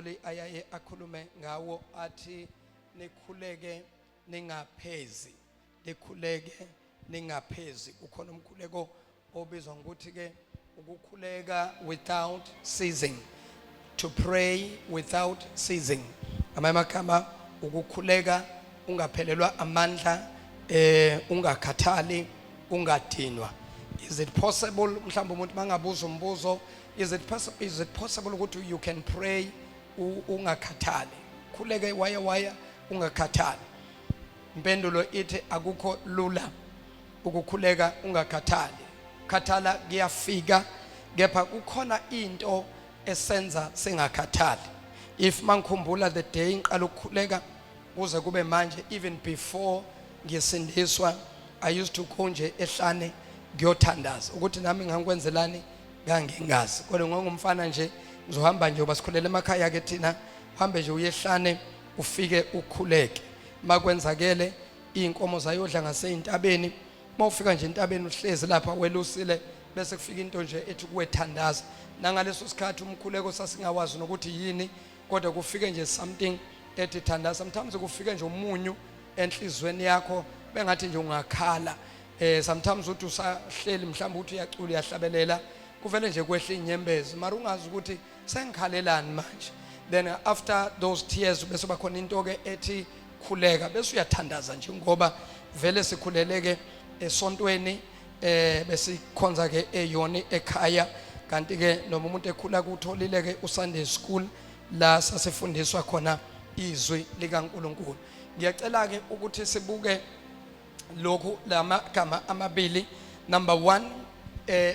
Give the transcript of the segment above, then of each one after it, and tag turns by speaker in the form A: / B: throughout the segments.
A: Ayaye akhulume ngawo athi nikhuleke ningaphezi, nikhuleke ningaphezi. Kukhona umkhuleko obizwa ngokuthi ke ukukhuleka without ceasing, to pray without ceasing. Ngamanye amagama, ukukhuleka ungaphelelwa amandla, ungakhathali, ungadinwa. Is it possible, mhlawumbe umuntu mangabuza umbuzo, is it possible ukuthi you can pray ungakhathali, khuleke waya waya ungakhathali? Impendulo ithi akukho lula ukukhuleka ungakhathali. Khathala kuyafika, kepha kukhona into esenza singakhathali. If mangikhumbula the day ngiqala ukukhuleka kuze kube manje, even before ngisindiswa, I used to go nje ehlane ngiyothandaza. Ukuthi nami ngangikwenzelani ngangingazi, kodwa ngongumfana nje ngizohamba nje, uba sikhulele emakhaya ke thina, uhambe nje uye ehlane ufike ukhuleke. Makwenzakele inkomo zayodla ngaseyintabeni, mawufika nje entabeni uhlezi lapha welusile, bese kufika into nje ethi kuwethandaza. Nangaleso sikhathi umkhuleko sasingawazi nokuthi yini, kodwa kufike nje something ethi thandaza. Sometimes kufike nje umunyu enhlizweni yakho, bengathi nje ungakhala. Sometimes uthi usahleli mhlawumbe uthi uyacula uyahlabelela, kuvele nje kwehle inyembezi, mara ungazi ukuthi sengikhalelani manje. Then after those tears bese bakhona into ke ethi khuleka, bese uyathandaza nje, ngoba vele sikhuleleke esontweni, besikhonza ke eyoni ekhaya. Kanti ke noma umuntu ekhula kutholile ke uSunday school la sasifundiswa khona izwi likaNkuluNkulu. Ngiyacela ke ukuthi sibuke lokhu lamagama amabili. Number 1,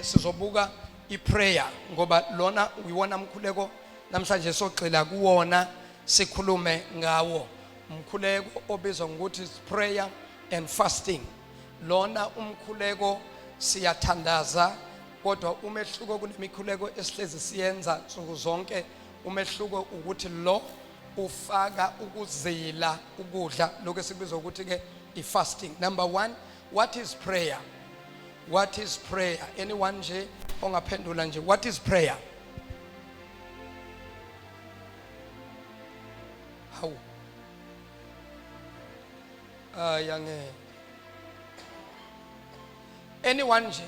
A: sizobuka iprayer, ngoba lona uyiwona mkhuleko namhlanje sogxila kuwona sikhulume ngawo, umkhuleko obizwa ngokuthi prayer and fasting. Lona umkhuleko siyathandaza, kodwa umehluko kunemikhuleko esihlezi siyenza nsuku zonke, umehluko ukuthi lo ufaka ukuzila ukudla, lokho esikubiza ukuthi ke i-fasting. Number 1, what is prayer? What is prayer? Anyone nje ongaphendula nje, what is prayer? Hawu, ayange anyone nje,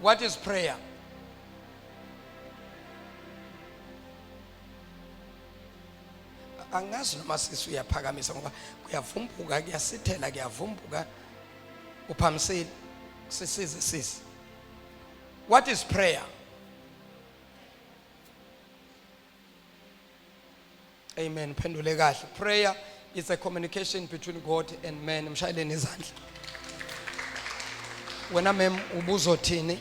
A: what is prayer? Angazi noma sisi uyaphakamisa, ngoba kuyavumbuka, kuyasithela, kuyavumbuka. Uphamisile sisize sisi. What is prayer? Amen. Phendule kahle. Prayer is a communication between God and man. Mshayeleni izandla. Wena mem ubuzothini?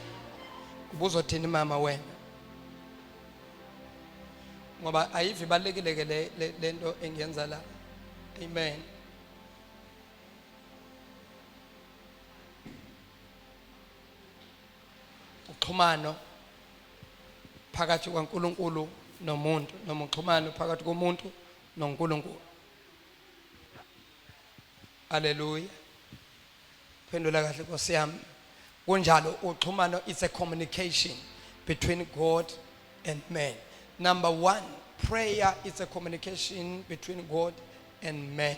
A: Ubuzothini mama wena? Ngoba ayivi ibalekile ke lento engiyenza la. Amen. Uxhumano phakathi kwaNkulunkulu nomuntu, noma uxhumano phakathi komuntu noNkulunkulu. Haleluya. Phendula kahle Nkosi yami. Kunjalo, uxhumano is a communication between God and man. Number 1, prayer is a communication between God and man.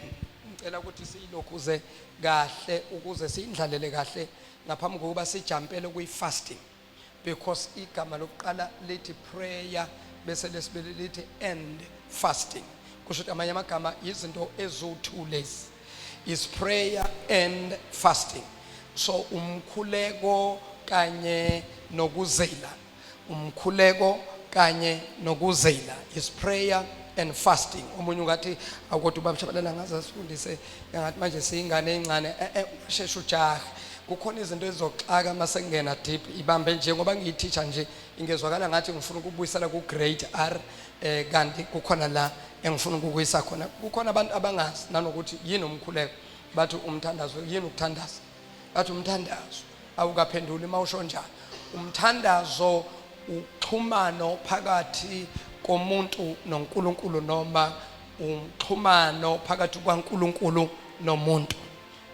A: Ngicela ukuthi siyilokhuze kahle ukuze siyindlalele kahle ngaphambi kokuba sijampele kwi-fasting, because igama lokuqala lithi prayer bese lesibili lithi and fasting. Kusho ukuthi amanye amagama izinto eziwu-2 lezi, is prayer and fasting. So umkhuleko kanye nokuzila, umkhuleko kanye nokuzila is prayer and fasting. Omunye ungathi awukodwa ubaba Shabalala ngaze asifundise ngathi manje siyingane encane. Ungasheshe ujahe, kukhona izinto ezizoxaka mase kungena deep. Ibambe nje ngoba ngiyiteacher nje, ingezwakala ngathi ngifuna ukubuyisela ku grade R, kanti kukhona la engifuna ukukuyisa khona. Kukhona abantu abangazi nanokuthi yini umkhuleko, bathi umthandazo yini ukuthandaza, bathi umthandazo awukaphenduli mawusho njalo. Umthandazo uxhumano phakathi komuntu noNkulunkulu, noma umxhumano phakathi kwaNkulunkulu nomuntu.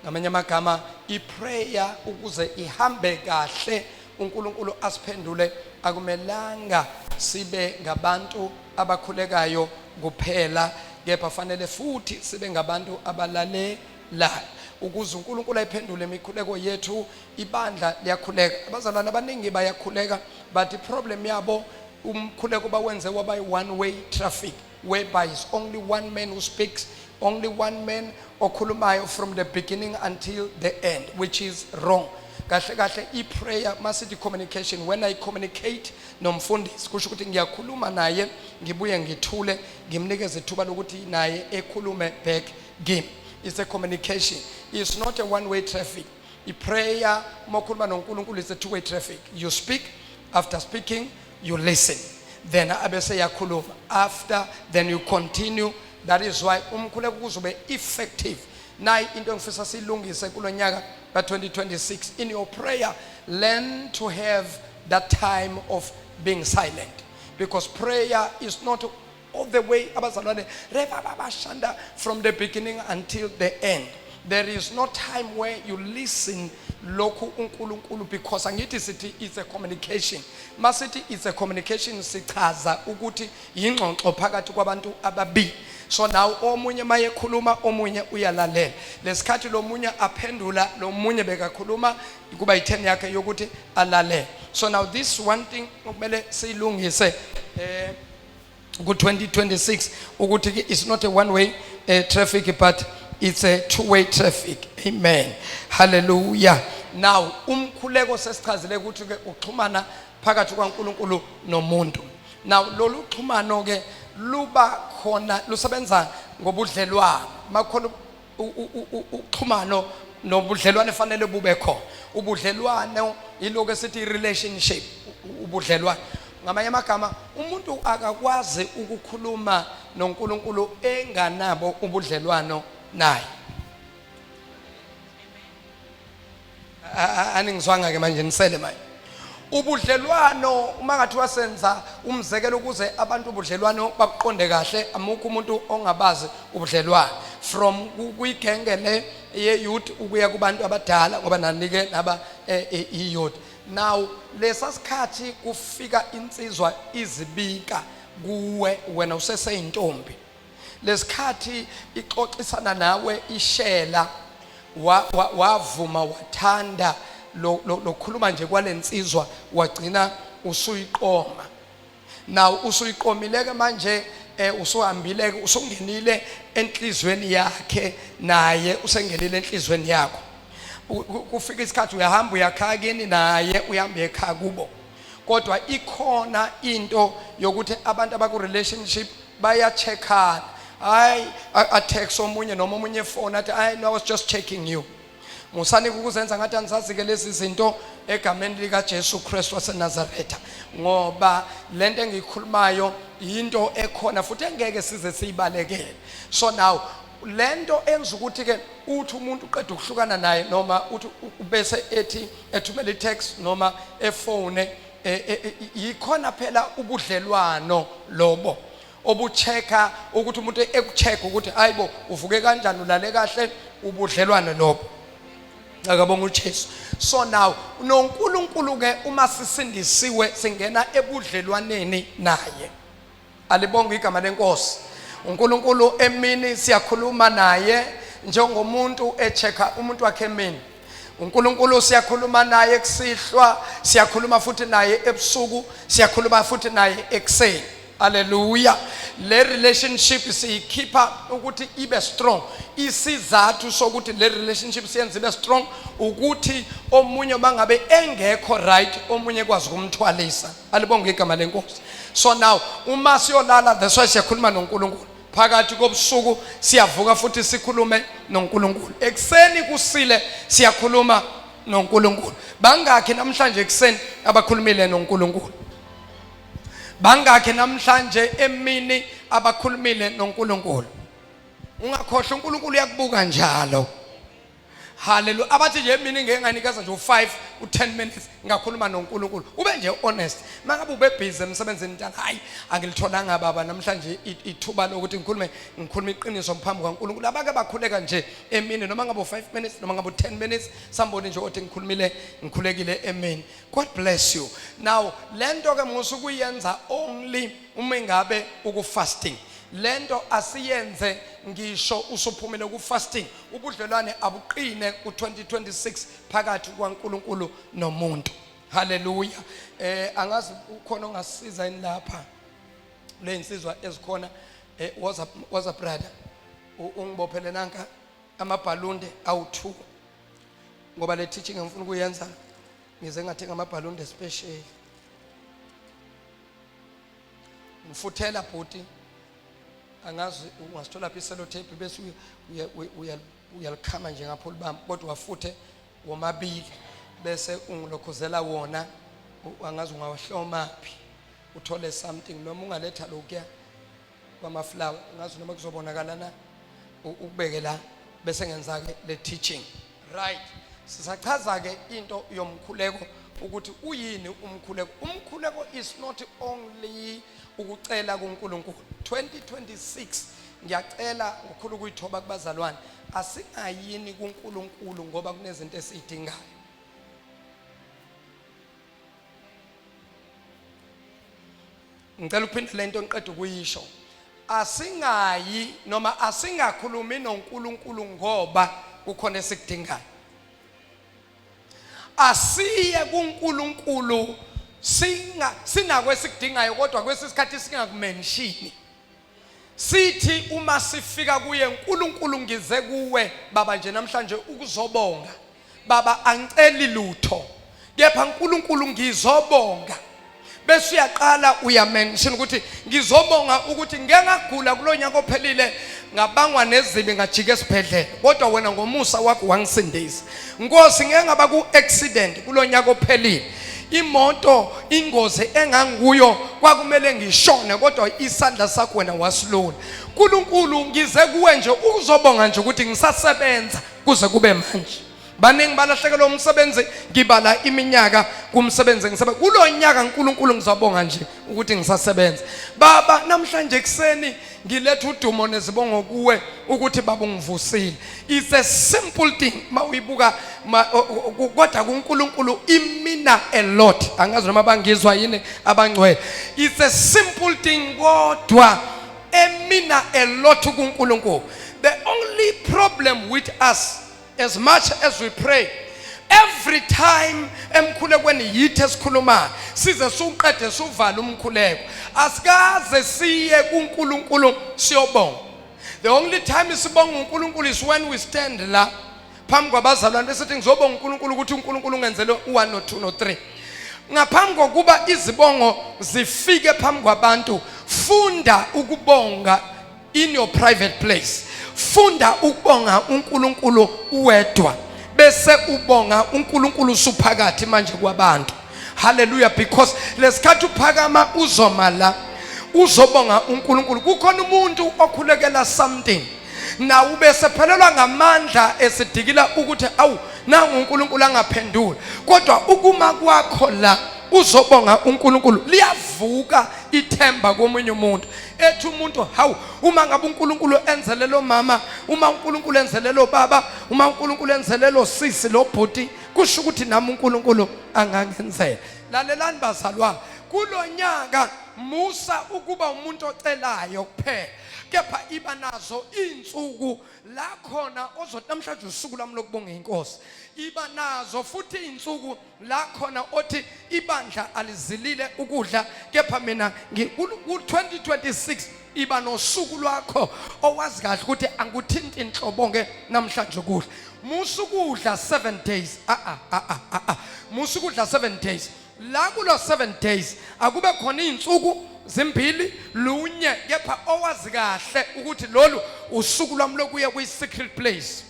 A: Ngamanye amagama, iprayer ukuze ihambe kahle uNkulunkulu asiphendule, akumelanga sibe ngabantu abakhulekayo kuphela, kepha fanele futhi sibe ngabantu abalalelayo ukuze uNkulunkulu ayiphendule imikhuleko yethu. Ibandla liyakhuleka, abazalwane abaningi bayakhuleka, but iproblem yabo, umkhuleko bawenze waba one way traffic, whereby it's only one man who speaks, only one man okhulumayo from the beginning until the end, which is wrong. Kahle kahle, i-prayer, masithi communication, when I communicate nomfundisi, kusho ukuthi ngiyakhuluma naye, ngibuye ngithule, ngimnikeze ithuba lokuthi naye ekhulume back kimi. It's a communication, it's not a one way traffic. I-prayer, uma ukhuluma noNkulunkulu, it's a two way traffic. You speak, after speaking you listen, then abese yakhuluma after, then you continue. That is why umkhuleko kuzobe effective. Nayi into engifisa siyilungise kulonyaka ka-2026: in your prayer, learn to have that time of being silent, because prayer is not all the way abazalwane reva babashanda from the beginning until the end. There is no time where you listen lokhu uNkulunkulu, because angithi sithi it's a communication. Masithi it's a communication, sichaza ukuthi ingxoxo phakathi kwabantu ababili. So now omunye mayekhuluma, omunye uyalalela. Lesikhathi lomunye aphendula, lomunye bekakhuluma, kuba i-turn yakhe yokuthi alalele. So now this one thing okumele siyilungise ku-2026, ukuthi ke it's not a one way traffic, but it's a two way traffic. Amen, hallelujah. Now umkhuleko sesichazile ukuthi ke uxhumana phakathi kwaNkulunkulu nomuntu. Now lolu xhumano ke luba khona, lusebenza ngobudlelwano. Makhona uxhumano nobudlelwane, fanele bube khona ubudlelwano, yiloko esithi relationship, ubudlelwano. Ngamanye amagama, umuntu akakwazi ukukhuluma noNkulunkulu enganabo ubudlelwano naye. Aningizwanga ke manje, nisele manje. Ubudlelwano, uma ngathiwa senza umzekelo ukuze abantu ubudlelwano babuqonde kahle, amukho umuntu ongabazi ubudlelwano from kwigenge le ye-youth ukuya kubantu abadala, ngoba nanike naba i-youth. Now lesa sikhathi kufika insizwa izibika kuwe, wena useseyintombi, lesikhathi ixoxisana nawe, ishela, wavuma, wathanda lokhuluma nje kwalensizwa, wagcina usuyiqoma. Now usuyiqomile ke manje, usuhambile ke, usungenile enhlizweni yakhe, naye usengenile enhlizweni yakho. Kufika isikhathi uyahamba uyakhaya kini, naye uyahamba ekhaya kubo, kodwa ikhona into yokuthi abantu abaku relationship bayacheckana. Hayi, a-text omunye noma omunye efone, athi, "I no, I was just checking you." Musani ukuzenza ngathi anisazi-ke lezi zinto egameni likaJesu Kristu waseNazaretha, ngoba lento engiyikhulumayo yinto ekhona futhi engeke size siyibalekele. So now lento enza ukuthi ke uthi umuntu uqeda ukuhlukana naye, noma uthi bese ethi ethumela i-text noma efone, yikhona phela ubudlelwano lobo obuchecka ukuthi umuntu ekucheck ukuthi, "Hayibo, uvuke kanjani? Ulale kahle?" Ubudlelwano lobo. Akabonga uJesu. So now noNkulunkulu ke, uma sisindisiwe, singena ebudlelwaneni naye. Alibonga igama lenkosi. UNkulunkulu emini siyakhuluma naye njengomuntu echecka umuntu wakhe emini. UNkulunkulu siyakhuluma naye kusihlwa, siyakhuluma futhi naye ebusuku, siyakhuluma futhi naye ekuseni. Haleluya. Le relationship siyikhipha ukuthi ibe strong. Isizathu sokuthi le relationship siyenze ibe strong ukuthi omunye mangabe engekho right, omunye kwazi ukumthwalisa. Alibonge igama lenkosi. So now uma siyolala, that's why siyakhuluma noNkulunkulu phakathi kobusuku, siyavuka futhi sikhulume noNkulunkulu ekuseni, kusile siyakhuluma noNkulunkulu. Bangakhi namhlanje ekuseni abakhulumile noNkulunkulu? Bangakhi namhlanje emini abakhulumile noNkulunkulu? Ungakhohlwa, uNkulunkulu uyakubuka njalo. Haleluya. Abathi nje emini ngeke nganikeza nje u5, u10 minutes ngakhuluma noNkulunkulu, ube nje honest. Mangabe ube busy emsebenzini ntana, "Hayi, angilitholanga baba namhlanje ithuba lokuthi ngikhulume." Ngikhuluma iqiniso phambi kaNkulunkulu. Abake bakhuleka nje emini, noma ngabe u5 minutes, noma ngabe u10 minutes, somebody nje othi ngikhulumile, ngikhulekile emini. God bless you. Now lento ke musukuyenza only uma ingabe uku fasting. Lento asiyenze ngisho usuphumile ku fasting. Ubudlelwane abuqine ku 2026 phakathi kwaNkulunkulu nomuntu. Haleluya. Angazi ukhona ongasiza yini lapha. Le insizwa ezikhona, woza, woza brother. Ungibophele nanka amabhalunde awu2, ngoba le teaching engifuna ukuyenza ngize ngathenga amabhalunde special. Ngifuthela bhuti, angazi ungasithola phi isellotape, bese uyalikhama nje ngapho ulibamba, kodwa wafuthe womabili bese ungilokhuzela wona. Angazi ungawahloma phi, uthole something, noma ungaletha lokhuya kwamaflower, angazi noma kuzobonakala na, ukubeke la bese ngenza ke le teaching. Right, sisachaza ke into yomkhuleko, ukuthi uyini umkhuleko. Umkhuleko is not only ukucela kuNkulunkulu. 2026, ngiyacela ngokhulu ukuyithoba kubazalwane, asingayini kuNkulunkulu ngoba kunezinto esizidingayo. Ngicela ukuphinda lento ngiqeda ukuyisho. Asingayi noma asingakhulumi noNkulunkulu ngoba kukhona esikudingayo. Asiye kuNkulunkulu singa sinako esikudingayo, kodwa kwesisikhathi singakumenshini. Sithi uma sifika kuye, "Nkulunkulu, ngize kuwe baba nje namhlanje ukuzobonga. Baba, angiceli lutho, kepha Nkulunkulu ngizobonga." Bese uyaqala uyamention ukuthi ngizobonga ukuthi ngeke ngagula kulonyaka ophelile, ngabangwa nezibi, ngajika esibhedlela, kodwa wena ngomusa wakho wangisindisa. Nkosi, ngeke ngaba ku accident kulonyaka ophelile, imoto ingozi enganguyo, kwakumele ngishone, kodwa isandla sakho wena wasilula. Nkulunkulu, ngize kuwe nje ukuzobonga nje ukuthi ngisasebenza kuze kube manje. Baningi balahlekelwa umsebenzi, ngibala iminyaka kumsebenzi ngisebenza kulo nyaka. Nkulunkulu, ngizobonga nje ukuthi ngisasebenza. Baba, namhlanje ekuseni ngiletha udumo nezibongo kuwe ukuthi baba ungivusile. It's a simple thing mawuyibuka, kodwa kuNkulunkulu imeana a lot. Angazi noma bangizwa yini abangcwele. It's a simple thing, kodwa emeana a lot kuNkulunkulu. The only problem with us, as much as we pray every time emkhulekweni, yithi esikhulumayo size siwuqede siwuvale umkhuleko, asikaze siye kuNkulunkulu siyobonga. The only time sibonga uNkulunkulu is when we stand la phambi kwabazalwane bese sithi ngizobonga uNkulunkulu ukuthi uNkulunkulu ungenzele u1 no 2 no 3. Ngaphambi kokuba izibongo zifike phambi kwabantu, funda ukubonga in your private place. Funda ukubonga uNkulunkulu uwedwa, bese ubonga uNkulunkulu usuphakathi manje kwabantu. Hallelujah. Because lesikhathi uphakama uzoma la uzobonga uNkulunkulu, kukhona umuntu okhulekela something nawe ubesephelelwa ngamandla, esidikila ukuthi awu, nangu uNkulunkulu angaphendula, kodwa ukuma kwakho la uzobonga uNkulunkulu, liyavuka ithemba komunye umuntu, ethi umuntu, hawu, uma ngabe uNkulunkulu enzele lo mama, uma uNkulunkulu enzele lo baba, uma uNkulunkulu enzele lo sisi, lo bhuti, kusho ukuthi nami uNkulunkulu angangenzela. Lalelani bazalwane, kulonyaka musa ukuba umuntu ocelayo kuphela, kepha iba nazo izinsuku la khona ozothi namhlanje usuku lami lokubonga inkosi. Iba nazo futhi izinsuku la khona othi ibandla alizilile ukudla, kepha mina ku-2026 iba nosuku lwakho owazi kahle ukuthi angikuthinti inhlobo ke namhlanje ukudla. Musa ukudla 7 days. A a a a a, musa ukudla 7 days. La kulo 7 days akube khona izinsuku zimbili, lunye, kepha owazi kahle ukuthi lolu usuku lwami lokuya kwi secret place.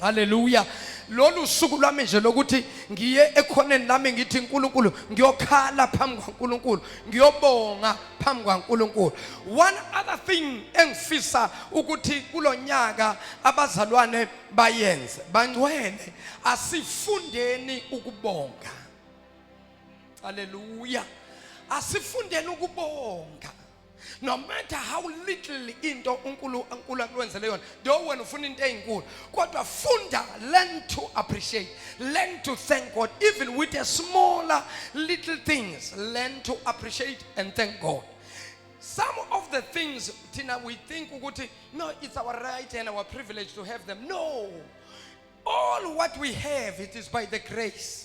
A: Haleluya. Lolu suku lwami nje lokuthi ngiye ekhoneni lami, ngithi uNkulunkulu, ngiyokhala phambi kwaNkulunkulu, ngiyobonga phambi kwaNkulunkulu. One other thing engifisa ukuthi kulonyaka abazalwane bayenze, bangcwele, asifundeni ukubonga. Haleluya. Asifundeni ukubonga no matter how little into uNkulunkulu akwenzele yona. Though wena ufuna into ezinkulu, kodwa funda, learn to appreciate, learn to thank God even with the smaller little things. Learn to appreciate and thank God. Some of the things thina we think ukuthi no, it's our right and our privilege to have them. No, all what we have, it is by the grace.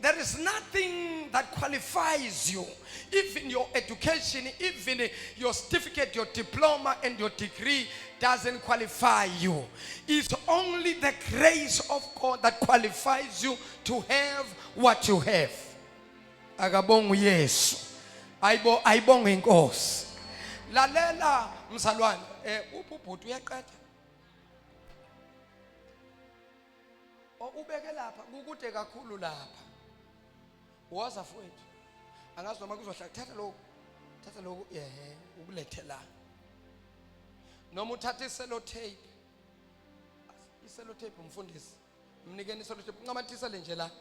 A: There is nothing that qualifies you. Even your education, even your certificate, your diploma and your degree doesn't qualify you. It's only the grace of God that qualifies you to have what you have. Akabonga uYesu. Ayibo, ayibonga inkosi. Lalela mzalwane, ubhuti uyaqeda. Ubeke lapha kukude kakhulu lapha. Woza mfowethu. Angazi noma kuzohlala, thatha lokhu. Thatha lokhu, ehe, ukulethe la. Noma uthathe isellotape. Isellotape umfundisi. Mnikeni isellotape, uncamathisele nje la.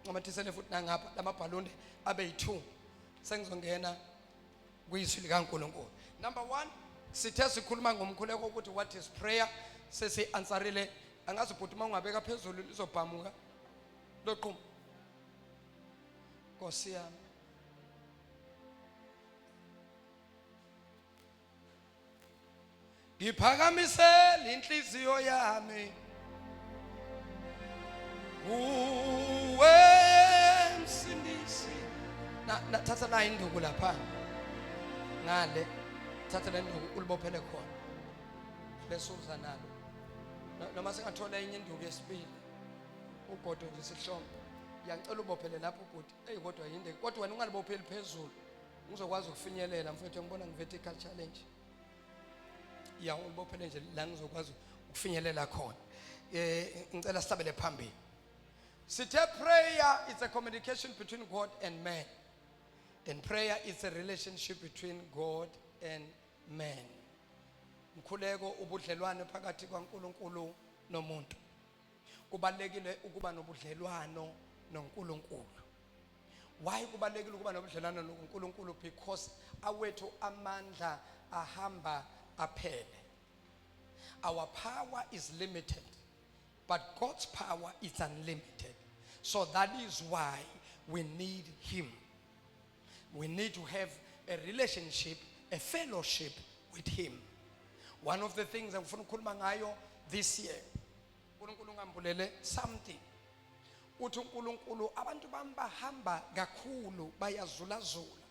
A: Ncamathisele futhi nangapha lamabhaluni abe yi2. Sengizongena kuyizwi likaNkulunkulu. Number 1, sithe sikhuluma ngomkhuleko ukuthi what is prayer, sesi answerile. Angazi bhuti uma ungabeka phezulu lizobhamuka. Loqhuma. Nkosi yami. Ngiphakamisele inhliziyo yami kuwe Msindisi. Na thatha la induku lapha. Ngale thatha le nduku ulibophele khona. Bese uza nalo. Noma singathola enye induku yesibili. Ugodo nje sihlome. Ngiyacela ubophele lapho ubhuti. Ey, kodwa yinde. Kodwa wena ungalibopheli phezulu. Ngizokwazi ukufinyelela mfethu, ngibona ngi-vertical challenge. Ya, ulibophele nje la ngizokwazi ukufinyelela khona. Ngicela sihlabele phambili. Sithe prayer is a communication between God and man. And prayer is a relationship between God and man. Mkhuleko ubudlelwano phakathi kwaNkulunkulu nomuntu. Kubalekile ukuba nobudlelwano noNkulunkulu. Why kubalekile ukuba nobudlelwano noNkulunkulu? Because awethu amandla ahamba aphele. Our power is limited, but God's power is unlimited. So that is why we need him. We need to have a relationship, a fellowship with him. One of the things engifuna ukukhuluma ngayo this year, uNkulunkulu ngambulele something. Uthi uNkulunkulu abantu bami bahamba kakhulu, bayazulazula.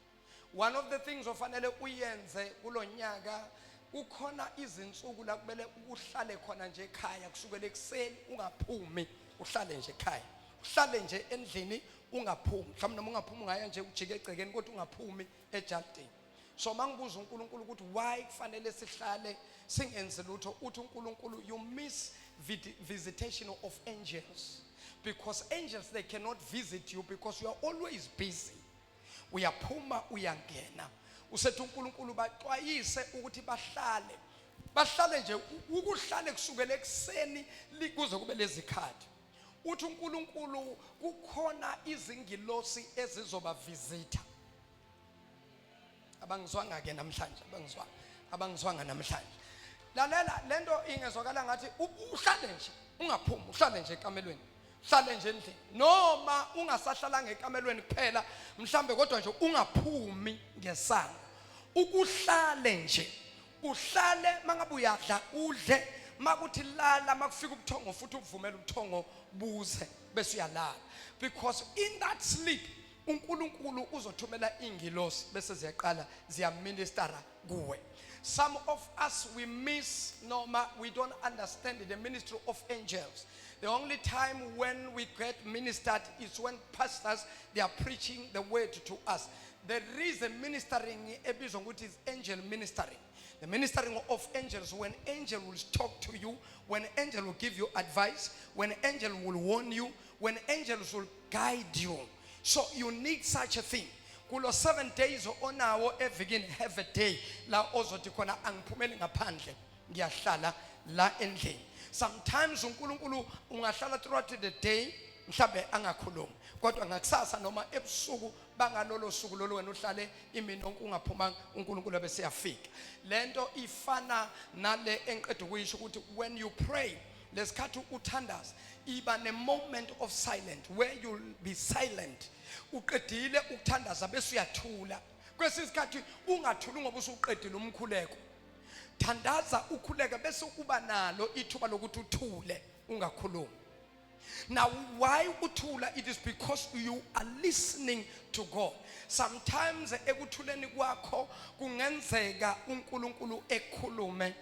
A: One of the things ofanele uyenze kulonyaka, kukhona izinsuku la kumele uhlale khona nje ekhaya kusukela ekuseni, ungaphumi, uhlale nje ekhaya, uhlale nje endlini, ungaphumi. Mhlawumbe noma ungaphumi ungaya nje ujike egcekeni, kodwa ungaphumi ejardini. So mangibuza uNkulunkulu ukuthi why kufanele sihlale singenzi lutho, uthi uNkulunkulu you miss visitation of angels, because angels, they cannot visit you because you are always busy. Uyaphuma uyangena. Usethi uNkulunkulu baxwayise ukuthi bahlale, bahlale nje, ukuhlale kusukela ekuseni kuze kube lezikhathi. Uthi uNkulunkulu kukhona izingilosi ezizoba visita. Abangizwanga ke namhlanje, abangizwanga, abangizwanga namhlanje. Lalela lento ingezwakala ngathi uhlale nje ungaphumi, uhlale nje ekamelweni, uhlale nje endlini, noma ungasahlalanga ekamelweni kuphela mhlambe, kodwa nje ungaphumi ngesango, ukuhlale nje, uhlale. Mangabe uyadla udle, makuthi lala, makufika ubuthongo futhi uvumela ubuthongo buze bese uyalala, because in that sleep uNkulunkulu uzothumela ingilosi bese ziyaqala ziyaministera kuwe. Some of us, we miss noma we don't understand the ministry of angels. The only time when we get ministered is when pastors, they are preaching the word to us. There is a ministering ebizwa ngokuthi is angel ministering, the ministering of angels, when angel will talk to you, when angel will give you advice, when angel will warn you, when angels will guide you. So you need such a thing. Kulo 7 days onawo evikini, have a day la ozothi khona angiphumeli ngaphandle, ngiyahlala la endlini. Sometimes uNkulunkulu ungahlala throughout the day mhlambe angakhulumi, kodwa ngakusasa noma ebusuku bangalolo suku lolo wena uhlale imini yonke ungaphumanga, uNkulunkulu bese yafika. Lento ifana nale engiqeda ukuyisho ukuthi when you pray, lesikhathi uthandaza, iba ne moment of silent where you'll be silent. Uqedile ukuthandaza bese uyathula. Kwesinye isikhathi ungathuli ngoba usuqedile umkhuleko. Thandaza, ukhuleke, bese uba nalo ithuba lokuthi uthule, ungakhulumi. Now, why uthula? It is because you are listening to God. Sometimes ekuthuleni kwakho kungenzeka uNkulunkulu ekhulume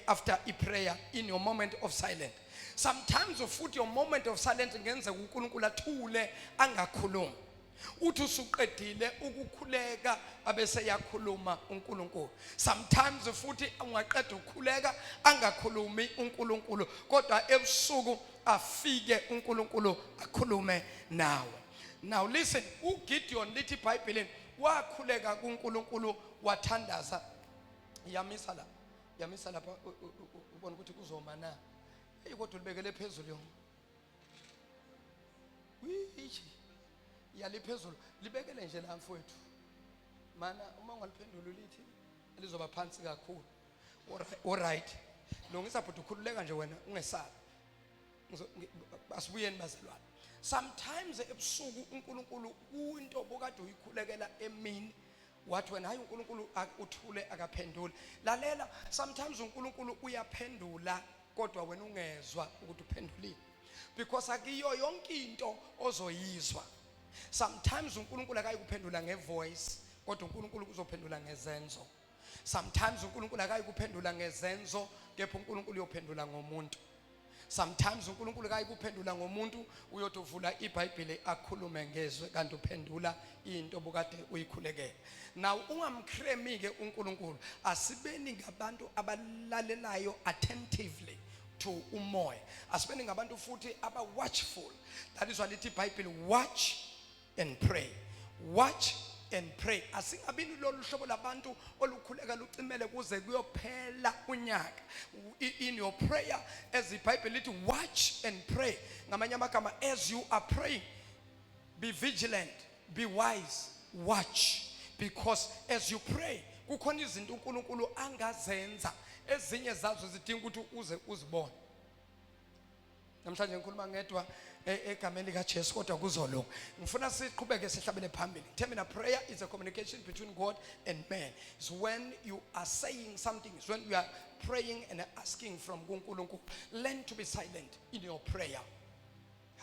A: after a prayer in your moment of silence. Sometimes futhi your moment of silence ngenzeka uNkulunkulu athule, angakhulumi. Uthi usuqedile ukukhuleka, abese yakhuluma uNkulunkulu. Sometimes futhi ungaqeda ukukhuleka, angakhulumi uNkulunkulu, kodwa ebusuku afike uNkulunkulu akhulume nawe. Now listen, uGideon, lithi iBhayibheli, wakhuleka kuNkulunkulu, wathandaza. Yamisa la, yamisa lapha, ubona ukuthi kuzoma na. Hey, kodwa ulibekele phezulu yona. Wiyi, yaliphezulu, libekele nje la, mfowethu. Mana, uma ungaliphendula lithi lizoba phansi kakhulu. Alright, lungisa bhuti, ukhululeka nje wena, ungesabi. Asibuyeni bazalwane. Sometimes ebusuku uNkulunkulu, into bokade uyikhulekela emini, wathi wena, "Hayi, uNkulunkulu uthule, akaphenduli." Lalela, sometimes uNkulunkulu uyaphendula, kodwa wena ungezwa ukuthi uphendulile, because akuyo yonke into ozoyizwa. Sometimes uNkulunkulu akayikuphendula ngevoice, kodwa uNkulunkulu uzophendula ngezenzo. Sometimes uNkulunkulu akayikuphendula ngezenzo, kepha uNkulunkulu uyophendula ngomuntu. Sometimes uNkulunkulu akayikuphendula ngomuntu, uyothi uvula iBhayibheli, akhulume ngezwe, kanti uphendula into obukade uyikhulekela. Now ungamkremi ke uNkulunkulu. Asibeni ngabantu abalalelayo attentively to umoya. Asibeni ngabantu futhi aba watchful. That is why lithi iBhayibheli, "Watch and pray, watch and pray." Asingabini lolu hlobo labantu olukhuleka lucimele kuze kuyophela unyaka. In your prayer, as iBhayibheli lithi, "Watch and pray." Ngamanye amagama, as you are praying, be vigilant, be wise, watch, because as you pray kukhona izinto uNkulunkulu angazenza, ezinye zazo zidinga ukuthi uze uzibone. Namhlanje ngikhuluma ngedwa egameni likaJesu, kodwa kuzolunga. Ngifuna siqhubeke, sihlabele phambili. Ngithe mina prayer is a communication between God and man. It's when you are saying something, it's when you are praying and asking from kuNkulunkulu. Learn to be silent in your prayer.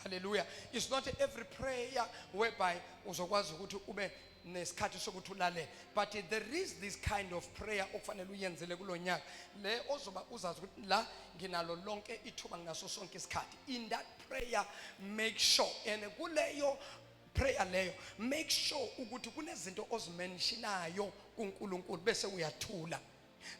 A: Hallelujah. It's not every prayer whereby uzokwazi ukuthi ube nesikhathi sokuthi ulalele, but there is this kind of prayer okufanele uyenzele kulonyaka le ozoba uzazi ukuthi la nginalo lonke ithuba, nginaso sonke isikhathi. In that prayer, make sure, and kuleyo prayer leyo, make sure ukuthi kunezinto ozimentionayo kuNkulunkulu, bese uyathula.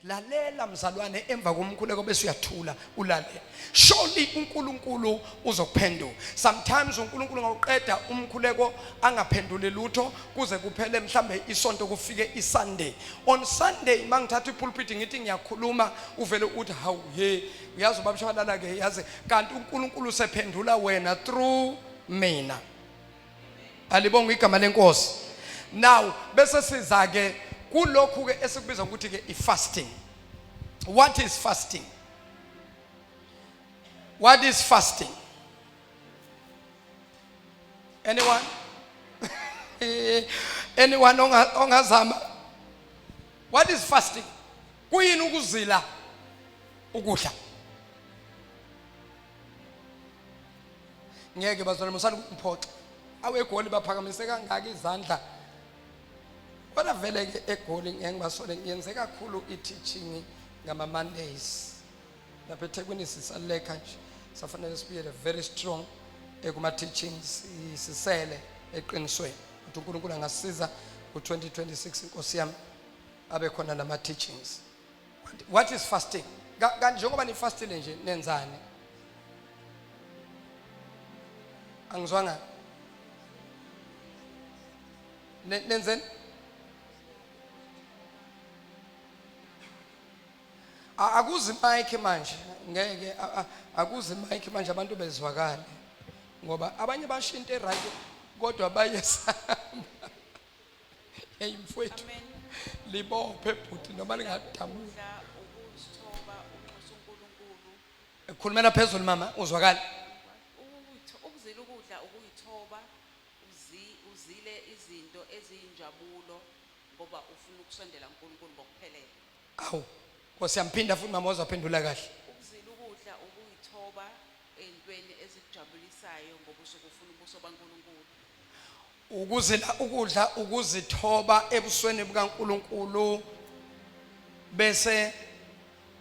A: Lalela mzalwane, emva komkhuleko bese uyathula, ulalele. Surely uNkulunkulu uzokuphendula. Sometimes uNkulunkulu ngawuqeda umkhuleko, angaphenduli lutho kuze kuphele mhlambe isonto, kufike iSunday. On Sunday mangithatha ipulpit ngithi ngiyakhuluma, uvele uthi, "Hawu, he, uyazi ubaba Shabalala ke yazi." Kanti uNkulunkulu usephendula wena through mina. Alibonga igama lenkosi. Now bese siza ke kulokhu ke esikubiza ukuthi ke ifasting. What is fasting? What is fasting? Anyone, anyone ongazama? What is fasting? Kuyini ukuzila ukudla? Ngeke bazalwane, musani ukungiphoxa. AweGoli baphakamise kangaka izandla, kodwa vele ke eGoli ngeke ngibasole, ngiyenze kakhulu i-teaching ngama-Mondays. Lapha eThekwini sisalekha nje, safanele sibuyele very strong ekuma-teachings, sisele eqinisweni ukuthi uNkulunkulu angasiza ku-2026, inkosi yami, abe khona lama-teachings. What is fasting? Kanti njengoba nifastile nje, nenzani? Angizwanga. Nenzeni? Akuzi mic manje, ngeke akuzi mic manje, abantu bezwakale, ngoba abanye basho into eright kodwa bayesaba. Hey mfowethu.
B: Amen.
A: Libophe bhuti noma lingadamuki.
B: Ukudla, ukuzithoba, unxusa uNkulunkulu.
A: Khulumela phezulu mama, uzwakale.
B: Ukuzila ukudla ukuyithoba, uzile izinto eziyinjabulo. Ngoba ufuna ukusondela kuNkulunkulu ngokuphelele.
A: Awu Nkosi, yamphinda futhi mama, wazaphendula kahle.
B: Ukuzila ukudla ukuyithoba ey'ntweni ezikujabulisayo ngoba usuke ufuna ubuso baNkulunkulu.
A: Ukuzila ukudla ukuzithoba ebusweni bukaNkuluNkulu, bese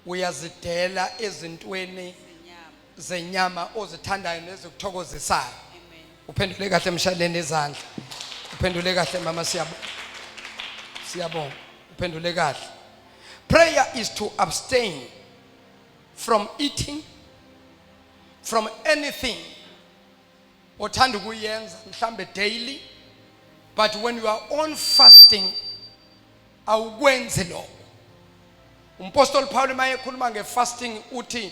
A: uyazidela ezintweni
B: zenyama
A: zenyama ozithandayo nezikuthokozisayo.
B: Amen.
A: Uphendule kahle, mshaleni izandla. Uphendule kahle mama, siyabonga, siyabonga, uphendule kahle. Prayer is to abstain from eating, from anything othanda ukuyenza mhlambe daily, but when you are on fasting awukwenzi lokho. Umpostoli Paul mayekhuluma ngefasting uthi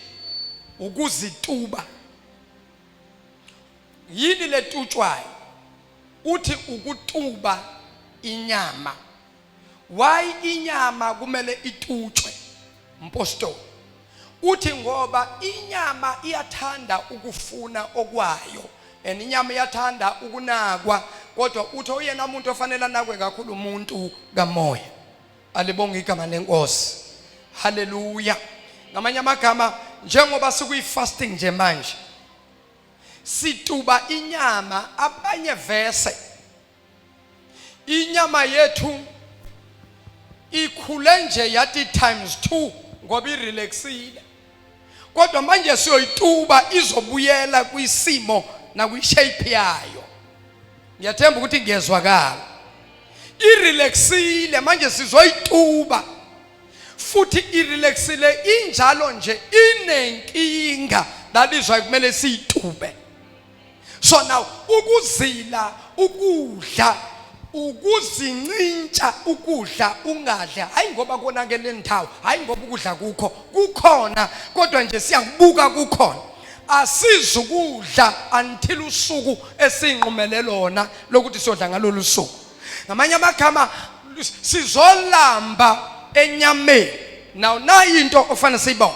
A: ukuzituba. Yini letutshwayo? Uthi ukutuba inyama. Why inyama kumele itutshwe, mpostoli? Uthi ngoba inyama iyathanda ukufuna okwayo and inyama iyathanda ukunakwa, kodwa uthi oyena umuntu ofanele anakwe kakhulu umuntu kamoya. Alibonga igama lenkosi, haleluya. Ngamanye amagama, njengoba sikuyi-fasting nje manje, situba inyama. Abanye vese inyama yethu ikhule nje yathi times 2 ngoba irelaxile, kodwa manje siyoyituba, izobuyela kwisimo nakwishape yayo. Ngiyathemba ukuthi ngiyezwakala. Irelaxile, manje sizoyituba futhi. Irelaxile injalo nje inenkinga, that is why kumele siyitube. So now ukuzila ukudla ukuzincintsha ukudla, ungadli, hayi ngoba konakele indawo, hayi ngoba ukudla kukho, kukhona, kodwa nje siyakubuka kukhona, asizukudla until usuku esinqumele lona lokuthi siyodla ngalolu suku. Ngamanye amagama, sizolamba enyameni. Now nayi into ofanele siyibone: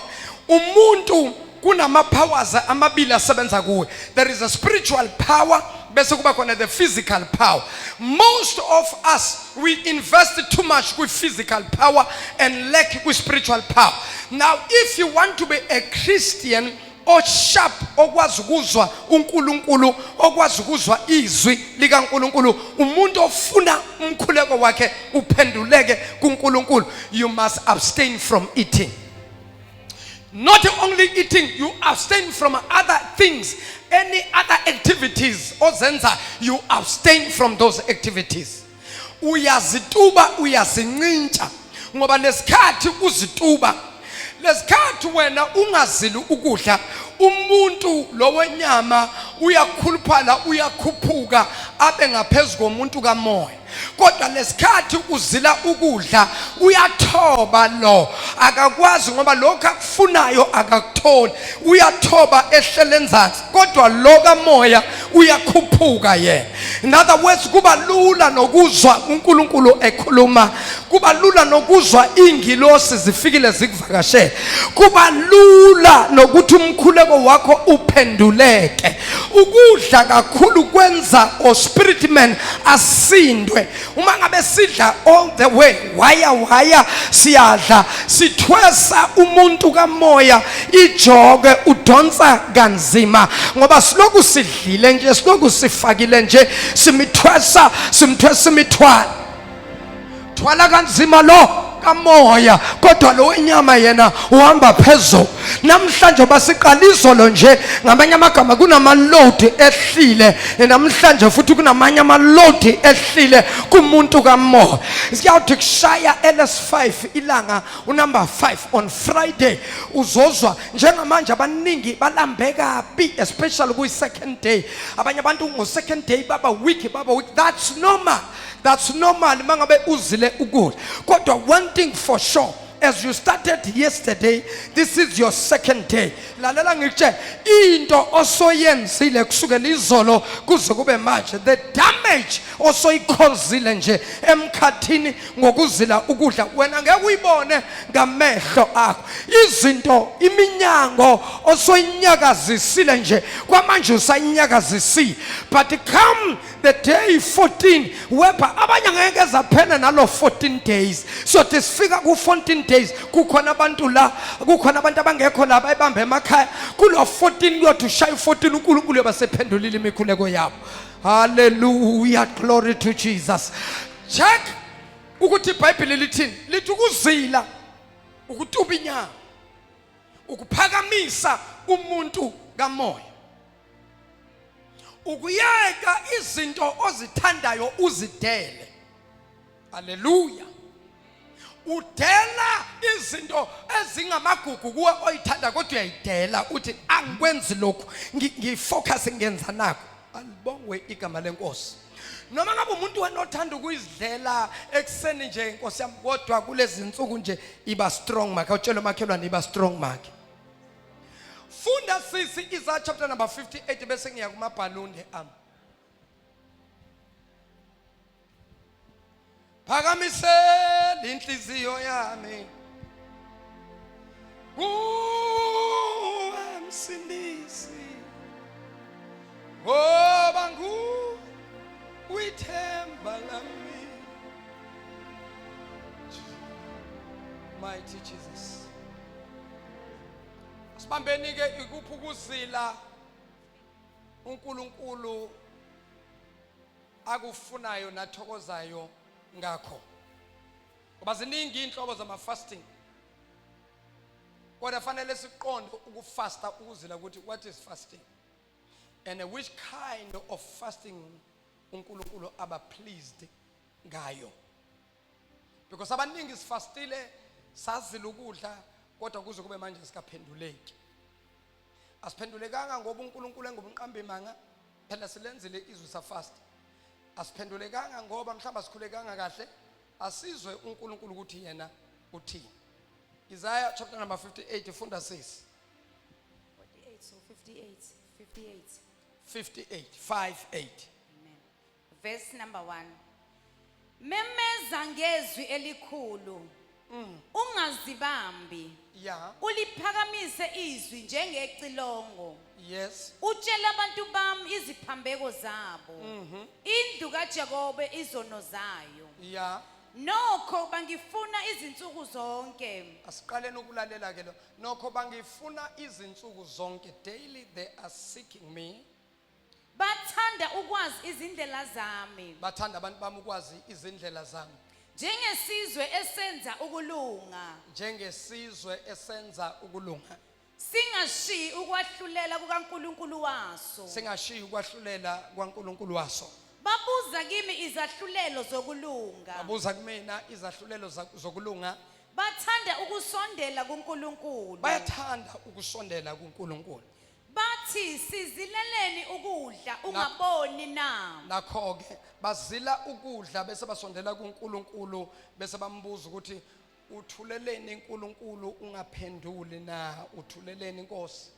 A: umuntu kunama powers amabili asebenza kuwe. There is a spiritual power, bese kuba khona the physical power. Most of us, we invest too much with physical power and lack with spiritual power. Now if you want to be a Christian osharp, okwazi ukuzwa uNkulunkulu, okwazi ukuzwa izwi likaNkulunkulu, umuntu ofuna umkhuleko wakhe uphenduleke kuNkulunkulu, you must abstain from eating. Not only eating, you abstain from other things, any other activities ozenza, you abstain from those activities. Uyazituba, uyazincintsha, ngoba lesikhathi uzituba, lesikhathi wena ungazili ukudla, umuntu lo wenyama uyakhuluphala, uyakhuphuka abe ngaphezulu komuntu kamoya. Kodwa lesikhathi uzila ukudla, uyathoba lo, akakwazi, ngoba lokho akufunayo akakutholi, uyathoba ehlele enzansi, kodwa lo kamoya uyakhuphuka yena. In other words, kuba lula nokuzwa uNkulunkulu ekhuluma, kuba lula nokuzwa ingilosi zifikile zikuvakashele, kuba lula nokuthi umkhuleko wakho uphenduleke. Ukudla kakhulu kwenza o spirit man asindwe. Uma ngabe sidla all the way, waya waya siyadla, sithwesa umuntu kamoya ijoke, udonsa kanzima ngoba siloku sidlile nje, siloku sifakile nje, simithwesa, simthwesa imithwalo, thwala kanzima lo kamoya, kodwa lo wenyama yena uhamba phezulu. Namhlanje basiqala izolo nje, ngamanye amagama kunama-load ehlile namhlanje, futhi kunamanye ama-load ehlile kumuntu kamoya. Siyawuthi kushaya LS5 ilanga unumber 5 on Friday, uzozwa njengamanje abaningi balambe kabi, especially kuyi-second day. Abanye abantu ngo-second day baba weak, baba weak. That's normal, that's normal mangabe uzile ukudla. Kodwa one thing for sure, As you started yesterday, this is your second day. Lalela ngikutshele, into osoyenzile kusukela izolo kuze kube manje, the damage osoyikhozile nje emkhathini ngokuzila ukudla, wena ngeke uyibone ngamehlo akho. Izinto, iminyango osoyinyakazisile nje kwamanje usayinyakazisile, but come the day 14, wepha abanye ngeke zaphela nalo 14 days. So sifika ku 14 days, kukhona abantu la, kukhona abantu abangekho la, bayibambe emakhaya. Kulo 14 kuyothi ushaya 14, uNkulunkulu yobasephendulile imikhuleko yabo. Hallelujah, glory to Jesus. Check ukuthi iBhayibheli lithini. Lithi ukuzila ukutuba inyama, ukuphakamisa umuntu kamoya, ukuyeka izinto ozithandayo uzidele. Haleluya. Udela izinto ezingamagugu kuwe oyithanda, kodwa uyayidela, uthi angikwenzi lokhu, ngifocus ngenza nakho. Alibongwe igama lenkosi. Noma ngabe umuntu wena othanda ukuyidlela ekuseni nje, inkosi yami, kodwa kulezi nsuku nje iba strong makhe. Utshela umakhelwane, iba strong makhe. Funda sisi Isaiah chapter number 58, bese ngiya kumabhalunde ami. Phakamisela inhliziyo yami kuwe Msindisi, ngoba ngu uyithemba lami. Mighty Jesus. Sibambeni ke, ikuphi ukuzila uNkulunkulu akufunayo nathokozayo ngakho? Ngoba ziningi inhlobo zama fasting, kodwa fanele siqonde ukufasta, ukuzila, ukuthi what is fasting and which kind of fasting uNkulunkulu aba pleased ngayo, because abaningi sifastile, sazila ukudla, kodwa kuze kube manje sikaphenduleki. Asiphendulekanga ngoba uNkulunkulu engumqambi manga. Phela silenzile izwi, safast, asiphendulekanga ngoba mhlawumbe asikhulekanga kahle. Asizwe uNkulunkulu ukuthi yena uthini. Isaiah chapter number 58, funda sisi.
C: 48 so 58, 58.
A: 58, 58.
C: Amen. Verse number 1. Memeza ngezwi elikhulu. Ungazibambi. Uliphakamise izwi njengecilongo. Utshela abantu bami iziphambeko zabo. Indlu kaJakobe izono zayo. Nokho bangifuna izinsuku zonke.
A: Asiqaleni ukulalela ke lo. Nokho bangifuna izinsuku zonke. Daily they are seeking me.
C: Bathanda ukwazi izindlela zami.
A: Bathanda abantu bami ukwazi izindlela zami.
C: Njengesizwe esenza ukulunga.
A: Njengesizwe esenza ukulunga.
C: Singashiyi ukwahlulela kukaNkulunkulu waso.
A: Singashiyi ukwahlulela kwaNkulunkulu waso.
C: Babuza kimi izahlulelo zokulunga.
A: Babuza kumina izahlulelo zokulunga.
C: Bathanda ukusondela kuNkulunkulu.
A: Bayathanda ukusondela kuNkulunkulu.
C: Bathi, sizileleni ukudla ungaboni na?
A: Nakho ke bazila ukudla bese basondela kuNkulunkulu, bese bambuza ukuthi uthuleleni uNkulunkulu ungaphenduli na? Uthuleleni inkosi?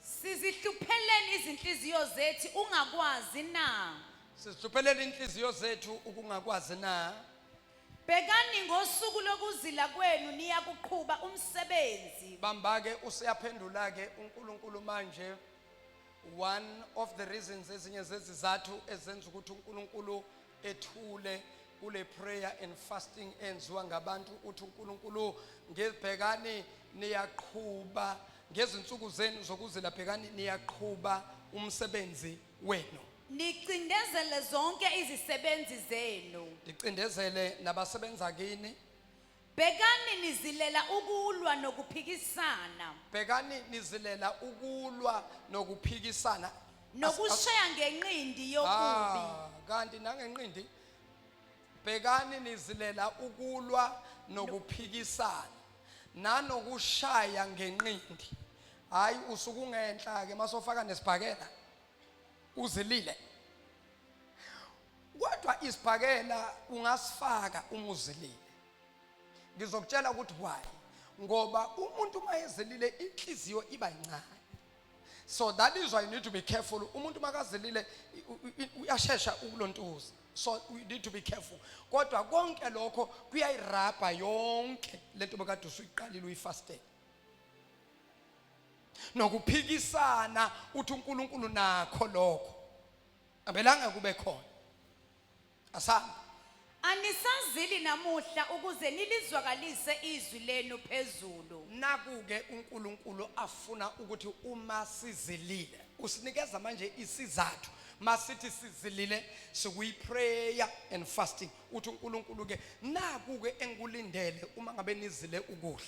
C: Sizihlupheleni izinhliziyo zethu ungakwazi na?
A: Sizihlupheleni inhliziyo zethu ukungakwazi na?
C: Bhekani, ngosuku lokuzila kwenu niyakuqhuba umsebenzi.
A: Bamba ke, useyaphendula ke uNkulunkulu manje. One of the reasons, ezinye zezizathu ezenza ukuthi uNkulunkulu ethule kule prayer and fasting enziwa ngabantu, uthi uNkulunkulu, ngebhekani niyaqhuba ngezinsuku zenu zokuzila, bhekani niyaqhuba umsebenzi wenu.
C: Nicindezele zonke izisebenzi zenu.
A: Ndicindezele nabasebenza kini.
C: Bhekani nizilela ukulwa nokuphikisana.
A: Bhekani nizilela ukulwa nokuphikisana.
C: Nokushaya ngenqindi yokubi.
A: Ah, kanti nangenqindi. Bhekani nizilela ukulwa nokuphikisana nanokushaya ngenqindi. Hayi, usukungenhla ke masofaka nesibhakela, uzilile. Kodwa isibhakela ungasifaka uma uzilile. Ngizokutshela ukuthi why. Ngoba umuntu uma ezilile, inhliziyo iba incane. So that is why you need to be careful. Umuntu makazilile uyashesha ukulontuza, so we need to be careful. Kodwa konke lokho kuyayirabha yonke lento bekade usuyiqalile uyifastele. Nokuphikisana, uthi uNkulunkulu nakho lokho abelanga kube khona. Asamba.
C: Anisazili namuhla ukuze nilizwakalise izwi lenu phezulu.
A: Naku-ke uNkulunkulu afuna ukuthi uma sizilile, usinikeza manje isizathu masithi sizilile, sikuyi-prayer and fasting. Uthi uNkulunkulu-ke, naku-ke engikulindele uma ngabe nizile ukudla.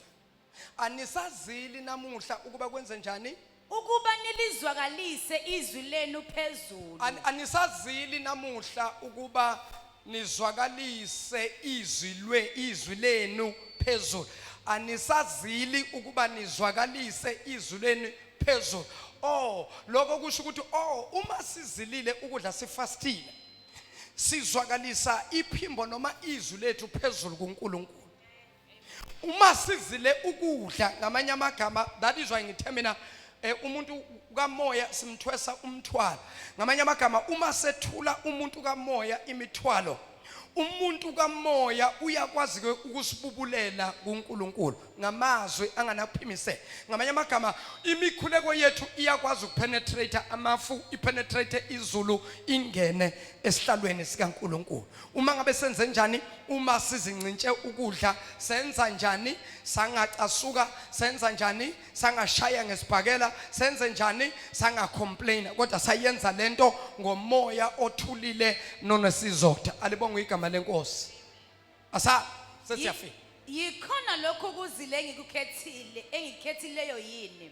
A: Anisazili namuhla ukuba kwenze njani?
C: Ukuba nilizwakalise izwi lenu phezulu.
A: Anisazili namuhla ukuba nizwakalise izwi lenu phezulu. Anisazili ukuba nizwakalise izwi lenu phezulu. Oh, lokho kusho ukuthi, oh, uma sizilile ukudla, sifastile, sizwakalisa iphimbo noma izwi lethu phezulu kuNkulunkulu. Uma sizile ukudla, ngamanye amagama, that is why ngithe mina umuntu kamoya simthwesa umthwalo. Ngamanye amagama, uma sethula umuntu kamoya imithwalo, umuntu kamoya uyakwazi ke ukusibubulela kuNkulunkulu ngamazwi anganaphimisela. Ngamanye amagama, imikhuleko yethu iyakwazi ukupenetrate amafu, ipenetrate izulu, ingene esihlalweni sikaNkulunkulu. Uma ngabe senze njani? Uma sizincintshe ukudla, senza njani? Sangacasuka? Senza njani? Sangashaya ngesibhakela? Senze njani? Sangacomplain, kodwa sayenza lento ngomoya othulile nonesizotha. Alibongwe igama lenkosi. Asa sesiyafika.
C: Yikhona lokho kuzile engikukhethile, engikhethileyo yini?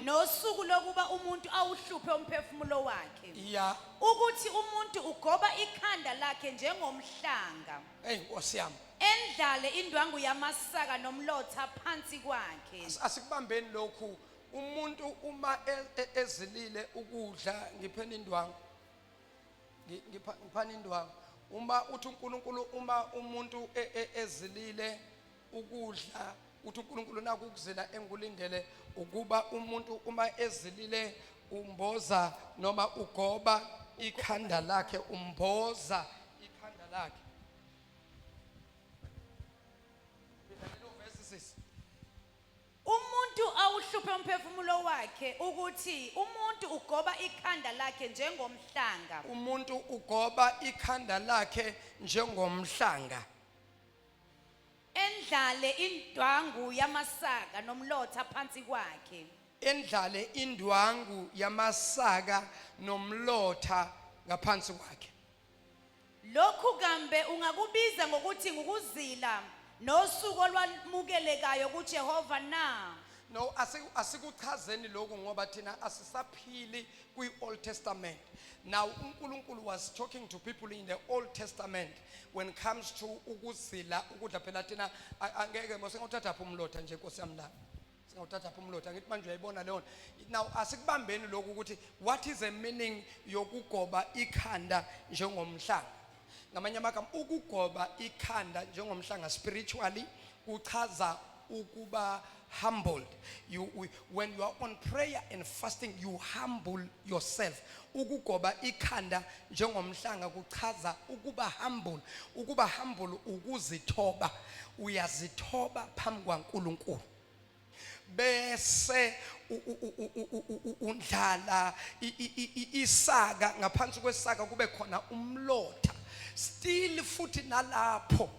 C: Nosuku lokuba umuntu awuhluphe umphefumulo wakhe. Ukuthi umuntu ugoba ikhanda lakhe njengomhlanga.
A: Hey, Nkosi yami.
C: Endlale indwangu yamasaka nomlotha phansi kwakhe.
A: Asikubambeni lokhu. Umuntu uma ezilile ukudla, ngipheni indwangu. Ngiphani indwangu. Uma uthi uNkulunkulu, uma umuntu ezilile ukudla, uthi uNkulunkulu naku ukuzila engikulindele, ukuba umuntu uma ezilile umboza noma ugoba ikhanda lakhe, umboza ikhanda lakhe. Phinda lelo verse, sisi.
C: Umuntu awuhluphe umphefumulo wakhe, ukuthi umuntu ugoba ikhanda lakhe njengomhlanga.
A: Umuntu ugoba ikhanda lakhe njengomhlanga.
C: Endlale indwangu yamasaka nomlotha phansi kwakhe.
A: Endlale indwangu yamasaka nomlotha ngaphansi kwakhe.
C: Lokhu kambe ungakubiza ngokuthi ngukuzila nosuku olwamukelekayo kuJehova na?
A: No, asikuchazeni lokhu ngoba thina asisaphili kwi-Old Testament. Now uNkulunkulu was talking to people in the Old Testament when it comes to ukuzila ukudla. Phela thina angeke mos singawuthatha phi umlotha nje, Nkosi yami, la singawuthatha phi umlotha? Ngithi manje uyayibona leyo nto. Now asikubambeni lokhu ukuthi what is the meaning yokugoba ikhanda njengomhlanga. Ngamanye amagama, ukugoba ikhanda njengomhlanga spiritually kuchaza ukuba humbled. When you are on prayer and fasting, you humble yourself. Ukugoba ikhanda njengomhlanga kuchaza ukuba humble. Ukuba humble ukuzithoba. Uyazithoba phambi kwaNkulunkulu, bese undlala isaka, ngaphansi kwesaka kube khona umlotha. Still futhi nalapho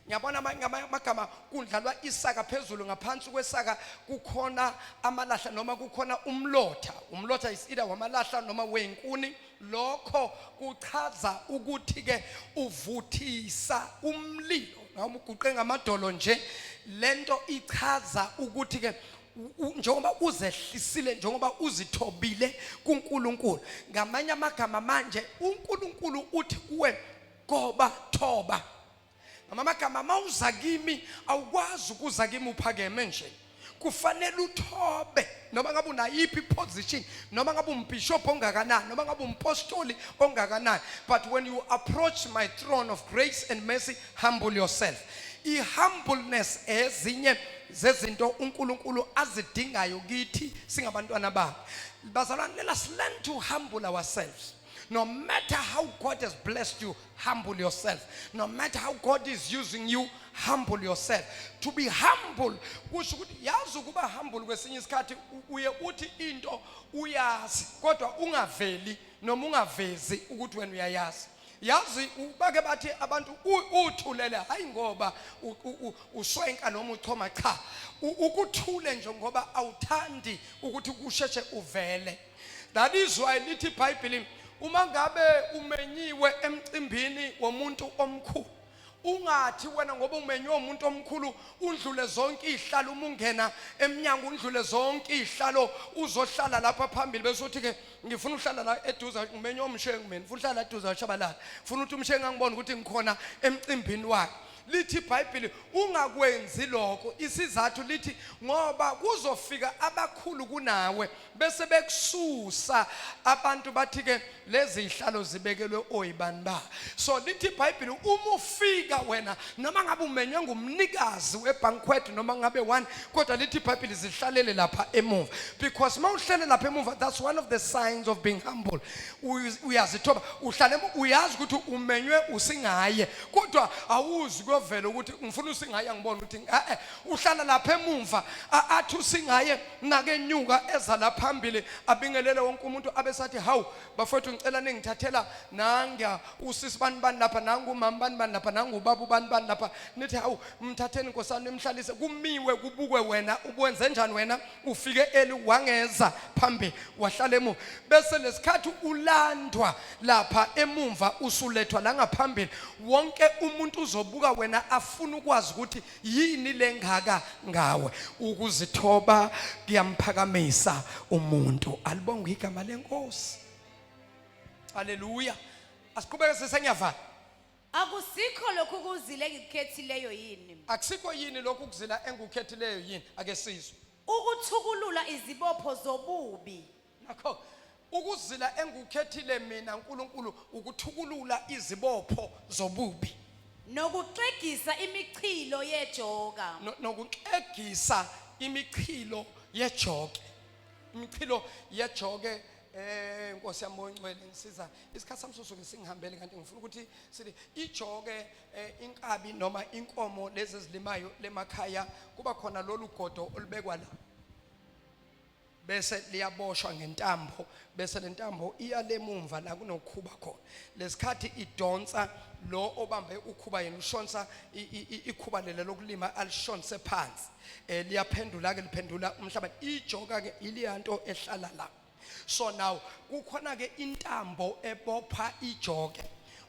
A: ngiyabona ngamanye amagama kundlalwa isaka phezulu, ngaphansi kwesaka kukhona amalahla noma kukhona umlotha. Umlotha is either wamalahla noma wenkuni. Lokho kuchaza ukuthi ke uvuthisa umlilo noma uguqe ngamadolo nje. Lento ichaza ukuthi ke njengoba uzehlisile, njengoba uzithobile kuNkulunkulu, ngamanye amagama manje uNkulunkulu uthi kuwe, goba, thoba. Ngamagama, mawuza kimi, awukwazi ukuza kimi uphakeme nje, kufanele uthobe. Noma ngabe unayiphi position, noma ngabe umbishop ongakanani, noma ngabe umpostoli ongakanani, but when you approach my throne of grace and mercy, humble yourself. I-humbleness ezinye zezinto uNkulunkulu azidingayo kithi singabantwana bakhe. Bazalwane, let us learn to humble ourselves. No matter how God has blessed you, humble yourself. No matter how God is using you, humble yourself. To be humble kusho ukuthi, yazi, ukuba humble kwesinye isikhathi uye uthi into uyazi kodwa ungaveli noma ungavezi ukuthi wena uyayazi. Yazi, bake bathi abantu uthulele, hayi ngoba uswenka noma uchoma, cha, ukuthule nje ngoba awuthandi ukuthi kusheshe uvele. That is why lithi iBhayibheli, uma ngabe umenyiwe emcimbini womuntu omkhulu, ungathi wena ngoba umenywe umuntu omkhulu undlule zonke izihlalo. Uma ungena emnyango, undlule zonke izihlalo, uzohlala lapha phambili, bese uthi ke, "Ngifuna ukuhlala la eduze, ngimenywe uMshengu mina, ngifuna ukuhlala la eduze kwaShabalala, ngifuna ukuthi uMshengu angibone ukuthi ngikhona emcimbini wakhe." Lithi iBhayibheli ungakwenzi lokho. Isizathu lithi ngoba kuzofika abakhulu kunawe bese bekususa. Abantu bathi ke lezi zihlalo zibekelwe oyibani ba. So lithi iBhayibheli uma ufika wena, noma ngabe umenywe ngumnikazi webanquet noma ngabe one, kodwa lithi iBhayibheli zihlalele lapha emuva, because mawuhlele lapha emuva, that's one of the signs of being humble. Uyazithoba, uhlale uyazi ukuthi umenywe usingaye, kodwa awuzi kuyovela ukuthi ngifuna usingaye angibone ukuthi eh, uhlala lapha emumva. Athi usingaye nakenyuka eza la phambili, abingelele wonke umuntu, abesathi, "Hawu bafowethu, ngicela ningithathela nanga usisi bani bani lapha, nangu umama bani bani lapha, nangu ubaba bani bani lapha." Nithi, "Hawu, mthatheni nkosana, nimhlalise." Kumiwe kubukwe wena ubenze njani. Wena ufike eli, wangeza phambili, wahlala emuva, bese lesikhathi ulandwa lapha emumva usulethwa la ngaphambili, wonke umuntu uzobuka wena, afuna ukwazi ukuthi yini lengaka ngawe. Ukuzithoba kuyamphakamisa umuntu. Alibonge igama leNkosi. Haleluya. Asiqhubeke, sesengiyavala.
C: Akusikho lokhu kuzila engikukhethileyo yini?
A: Akusikho yini lokhu kuzila engikukhethileyo yini? Ake sizwe.
C: Ukuthukulula izibopho zobubi.
A: Nakho ukuzila engikukhethile mina uNkulunkulu, ukuthukulula izibopho zobubi.
C: Nokuxegisa imichilo yejoka.
A: Nokuxegisa imichilo yejoke, imichilo yejoke. Nkosi yami oyingcwele, ngisiza, isikhathi sami sosuke singihambele, kanti ngifuna ukuthi sithi ijoke, inkabi noma inkomo lezi ezilimayo lemakhaya, kuba khona lolu godo olubekwa la, bese liyaboshwa ngentambo, bese lentambo iya lemumva la kunokhuba khona. Lesikhathi idonsa, lo obambe ukhuba yena ushonsa ikhuba lele lokulima, alishonse phansi, liyaphendula ke, liphendula umhlaba. Ijoka ke iliyanto ehlala la. So now kukhona ke intambo ebopha ijoke.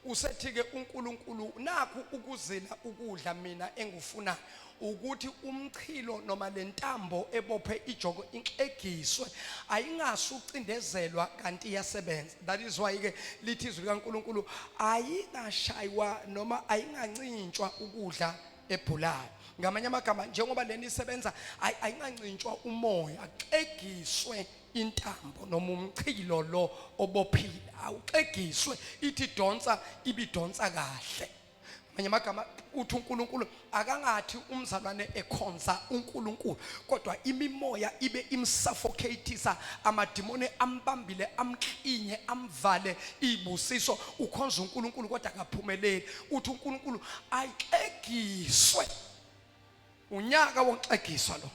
A: Usethi ke uNkulunkulu, nakhu ukuzila ukudla mina engufuna ukuthi umchilo noma lentambo ebophe ijoko inxegiswe, ayingasucindezelwa kanti iyasebenza. That is why ke lithi izwi likaNkulunkulu ayingashaywa noma ayingancintshwa ukudla ebhulayo. Ngamanye amagama, njengoba leni isebenza, ayingancintshwa umoya, axegiswe intambo noma umchilo lo obophile, awuxegiswe, ithi donsa ibidonsa kahle. Manye amagama, uthi uNkulunkulu akangathi umzalwane ekhonza uNkulunkulu kodwa imimoya ibe imsuffocatisa, amadimoni ambambile, amklinye, amvale ibusiso. Ukhonza uNkulunkulu kodwa akaphumeleli. Uthi uNkulunkulu ayixegiswe. Unyaka wokuxegiswa lo.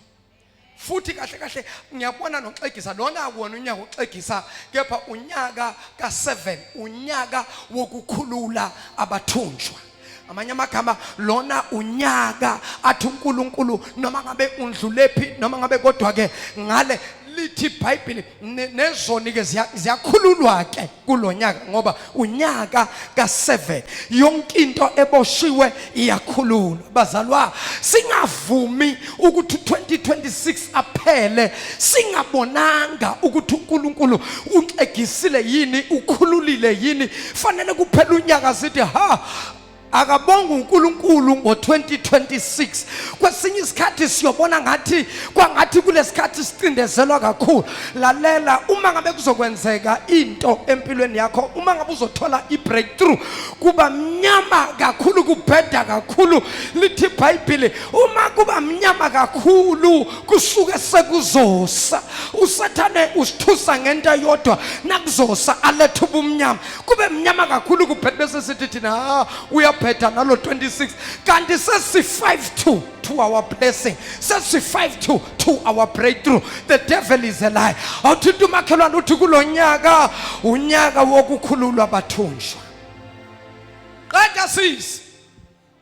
A: Futhi kahle kahle ngiyabona noxegisa lona akuwona unyaka wokuxegisa, kepha unyaka ka7, unyaka wokukhulula abathunjwa. Amanye amagama, lona unyaka athi uNkulunkulu noma ngabe undlulephi, noma ngabe, kodwa ke ngale lithi iBhayibheli nezoni ke ziyakhululwa ke kulonyaka, ngoba unyaka ka7, yonke into eboshiwe iyakhululwa. Bazalwa, singavumi ukuthi 2026 aphele singabonanga ukuthi uNkulunkulu uxegisile yini, ukhululile yini. Fanele kuphela unyaka sithi, ha. Akabonga uNkulunkulu ngo2026. Kwesinye isikhathi siyobona ngathi kwangathi kulesikhathi sicindezelwa kakhulu. Lalela, uma ngabe kuzokwenzeka into empilweni yakho, uma ngabe uzothola i-breakthrough, kuba mnyama kakhulu, kubheda kakhulu. Lithi iBhayibheli, uma kuba mnyama kakhulu kusuke sekuzosa. Usathane usithusa ngento eyodwa, nakuzosa alethe ubumnyama, kube mnyama kakhulu kubheda, bese sithi thina ha uyabheda nalo 26, kanti sesi 5 to our blessing, sesi 5 to our breakthrough. The devil is a lie. Awuthinta umakhelwane uthi kulonyaka unyaka wokukhululwa abathunjwa. Qeda sisi.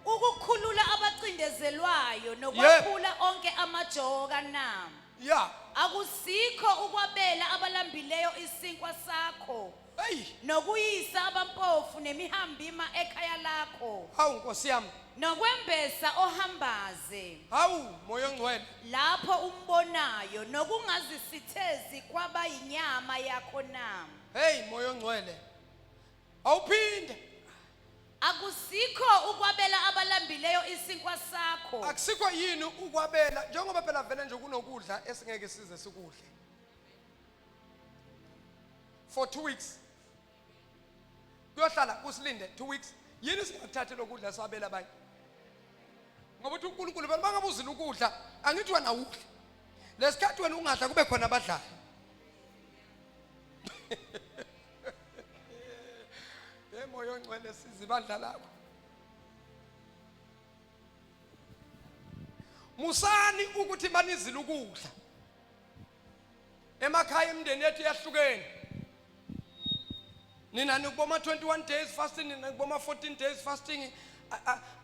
C: Ukukhulula abacindezelwayo nokwaphula onke amajoka na?
A: Ya.
C: Akusikho ukwabela abalambileyo isinkwa sakho
A: Hey.
C: nokuyisa abampofu nemihambima ekhaya lakho
A: Hawu Nkosi yami.
C: nokwembesa ohambaze
A: Hawu Moya oNgcwele.
C: lapho umbonayo nokungazisithezi kwabayinyama yakho na?
A: Hey Moya oNgcwele. Awuphinde.
C: Akusikho ukwabela abalambileyo isinkwa sakho.
A: Akusikho yini ukwabela, njengoba phela vele nje kunokudla esingeke size sikudle for 2 weeks, kuyohlala kusilinde 2 weeks. Yini singakuthathi lokudla sabela abanye? Ngoba uthi uNkulunkulu phela bangabe uzila ukudla, angithi wena udle lesikhathi wena ungadla kube khona abadlayo. Hey Moya oNgcwele, siza ibandla lakho. Musani ukuthi banizile ukudla emakhaya, imindeni yethu yahlukene. Nina nikuboma 21 days fasting, nina nikuboma 14 days fasting.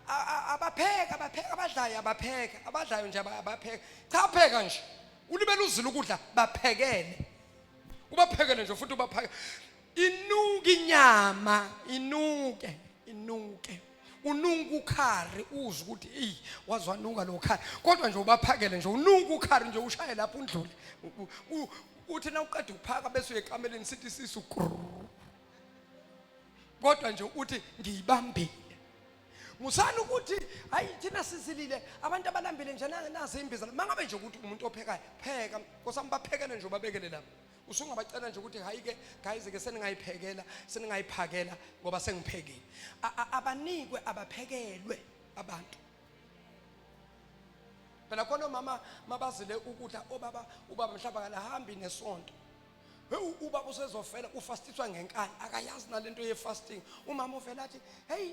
A: Abapheka, abapheka, abadlayo, abapheka, abadlayo nje abapheka. Cha, pheka nje, ulibele uzile ukudla, baphekele, ubaphekele nje futhi ubaphake, inuke inyama, inuke, inuke, unuka ukhari, uzwe ukuthi eyi wazwanuka lo khari, kodwa nje ubaphakele nje, unuka ukhari nje, ushaye lapho undlule. Uthi na uqeda ukuphaka bese uye ekameleni, sithi sisu grrr. Kodwa nje uthi ngiyibambile. Musani ukuthi hayi thina sizilile, abantu abalambile nje, nazi imbiza. Mangabe nje ukuthi umuntu ophekayo, pheka nkosami, baphekele nje, ubabekele lapho. Usungabacela nje ukuthi hayi ke guys ke seningayiphekela, seningayiphakela ngoba sengiphekile. Abanikwe, abaphekelwe abantu. Phela khona omama mabazile ukudla, obaba, ubaba mhlawumbe akalahambi nesonto. Hey, ubaba usezofela, ufastiswa ngenkani, akayazi nalento ye-fasting. Umama uvela athi hey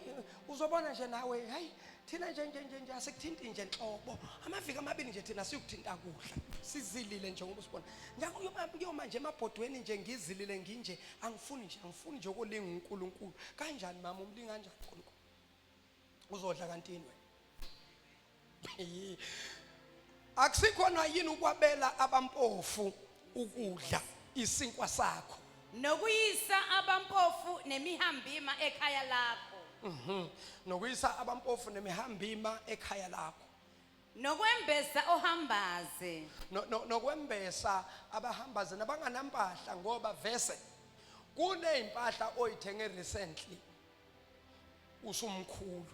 A: uzobona nje nawe, hey thina nje nje nje nje asikuthinti nje nhlobo, amaviki amabili nje thina siyokuthinta kudla, sizilile nje ngoba usibona kuyoma nje emabhodweni nje, ngizilile nginje, angifuni nje, angifuni nje ukulinga uNkulunkulu. Kanjani mama, umlinga kanjani uNkulunkulu? Uzodla kantini wena? Akusikhona yini ukwabela abampofu ukudla isinkwa sakho?
C: Nokuyisa abampofu nemihambima ekhaya lakho.
A: Nokuyisa abampofu nemihambima ekhaya lakho.
C: Nokwembesa ohambaze.
A: Nokwembesa abahambaze nabanganampahla, ngoba vese kunezimpahla oyithenge recently, usumkhulu.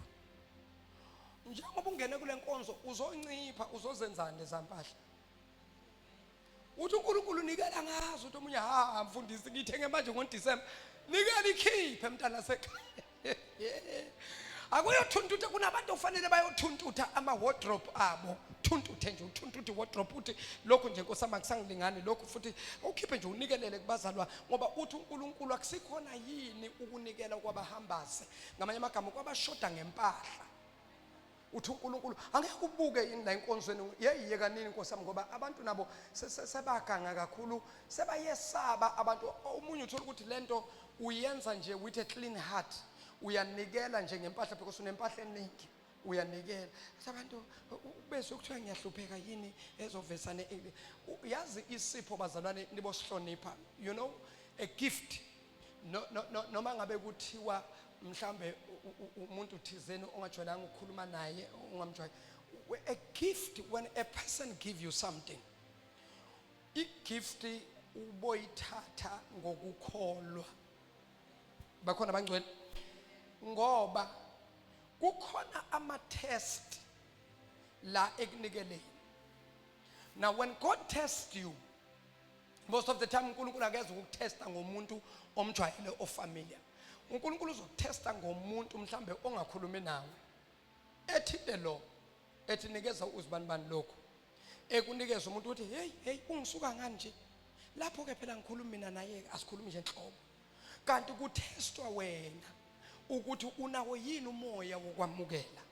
A: Njengoba ungene kule nkonzo uzoncipha, uzozenzani lezampahla? Uthi uNkulunkulu nikela ngazo. Uthi omunye ha mfundisi ngithenge manje ngoDecember. Nikela, ikhiphe mntana sekhaya, akuyothuntutha. Kunabantu okufanele bayothuntutha ama wardrobe abo, thuntuthe nje, uthuntuthe wardrobe, uthi lokhu nje Nkosi yami akusangilingani lokhu, futhi ukhiphe nje unikelele kubazalwa, ngoba uthi uNkulunkulu akusikhona yini ukunikela kwabahambaze, ngamanye amagama kwabashoda ngempahla. Uthi uNkulunkulu angeke ubuke yini la enkonzweni? Yeyiye kanini Nkosi yami, ngoba abantu nabo sebaganga kakhulu, sebayesaba abantu. Omunye uthola ukuthi lento uyenza nje with a clean heart, uyanikela nje ngempahla because unempahla eningi, uyanikela. Abantu bese kuthiwa ngiyahlupheka, yini ezovesane? Yazi isipho bazalwane nibosihlonipha. You know, a gift, no, no, no, noma ngabe kuthiwa mhlambe umuntu thizeni ongajwayelanga ukukhuluma naye, ungamjwayeli, a gift, when a person give you something, i-gift uboyithatha ngokukholwa. Bakhona abangcwele? Ngoba Kukhona ama test la ekunikeleni. Now when God tests you, most of the time uNkulunkulu akeze ukutesta ngomuntu omjwayele, ofamiliar. UNkulunkulu uzokutesta ngomuntu mhlambe ongakhulumi nawe, ethinte lo ethi nikeza uzibanibani lokhu, ekunikeza umuntu ukuthi hey, hey, ungisuka ngani nje lapho ke? Phela ngikhuluma mina naye, asikhulumi nje enhlobo, kanti kuthestwa wena ukuthi unawo yini umoya wokwamukela,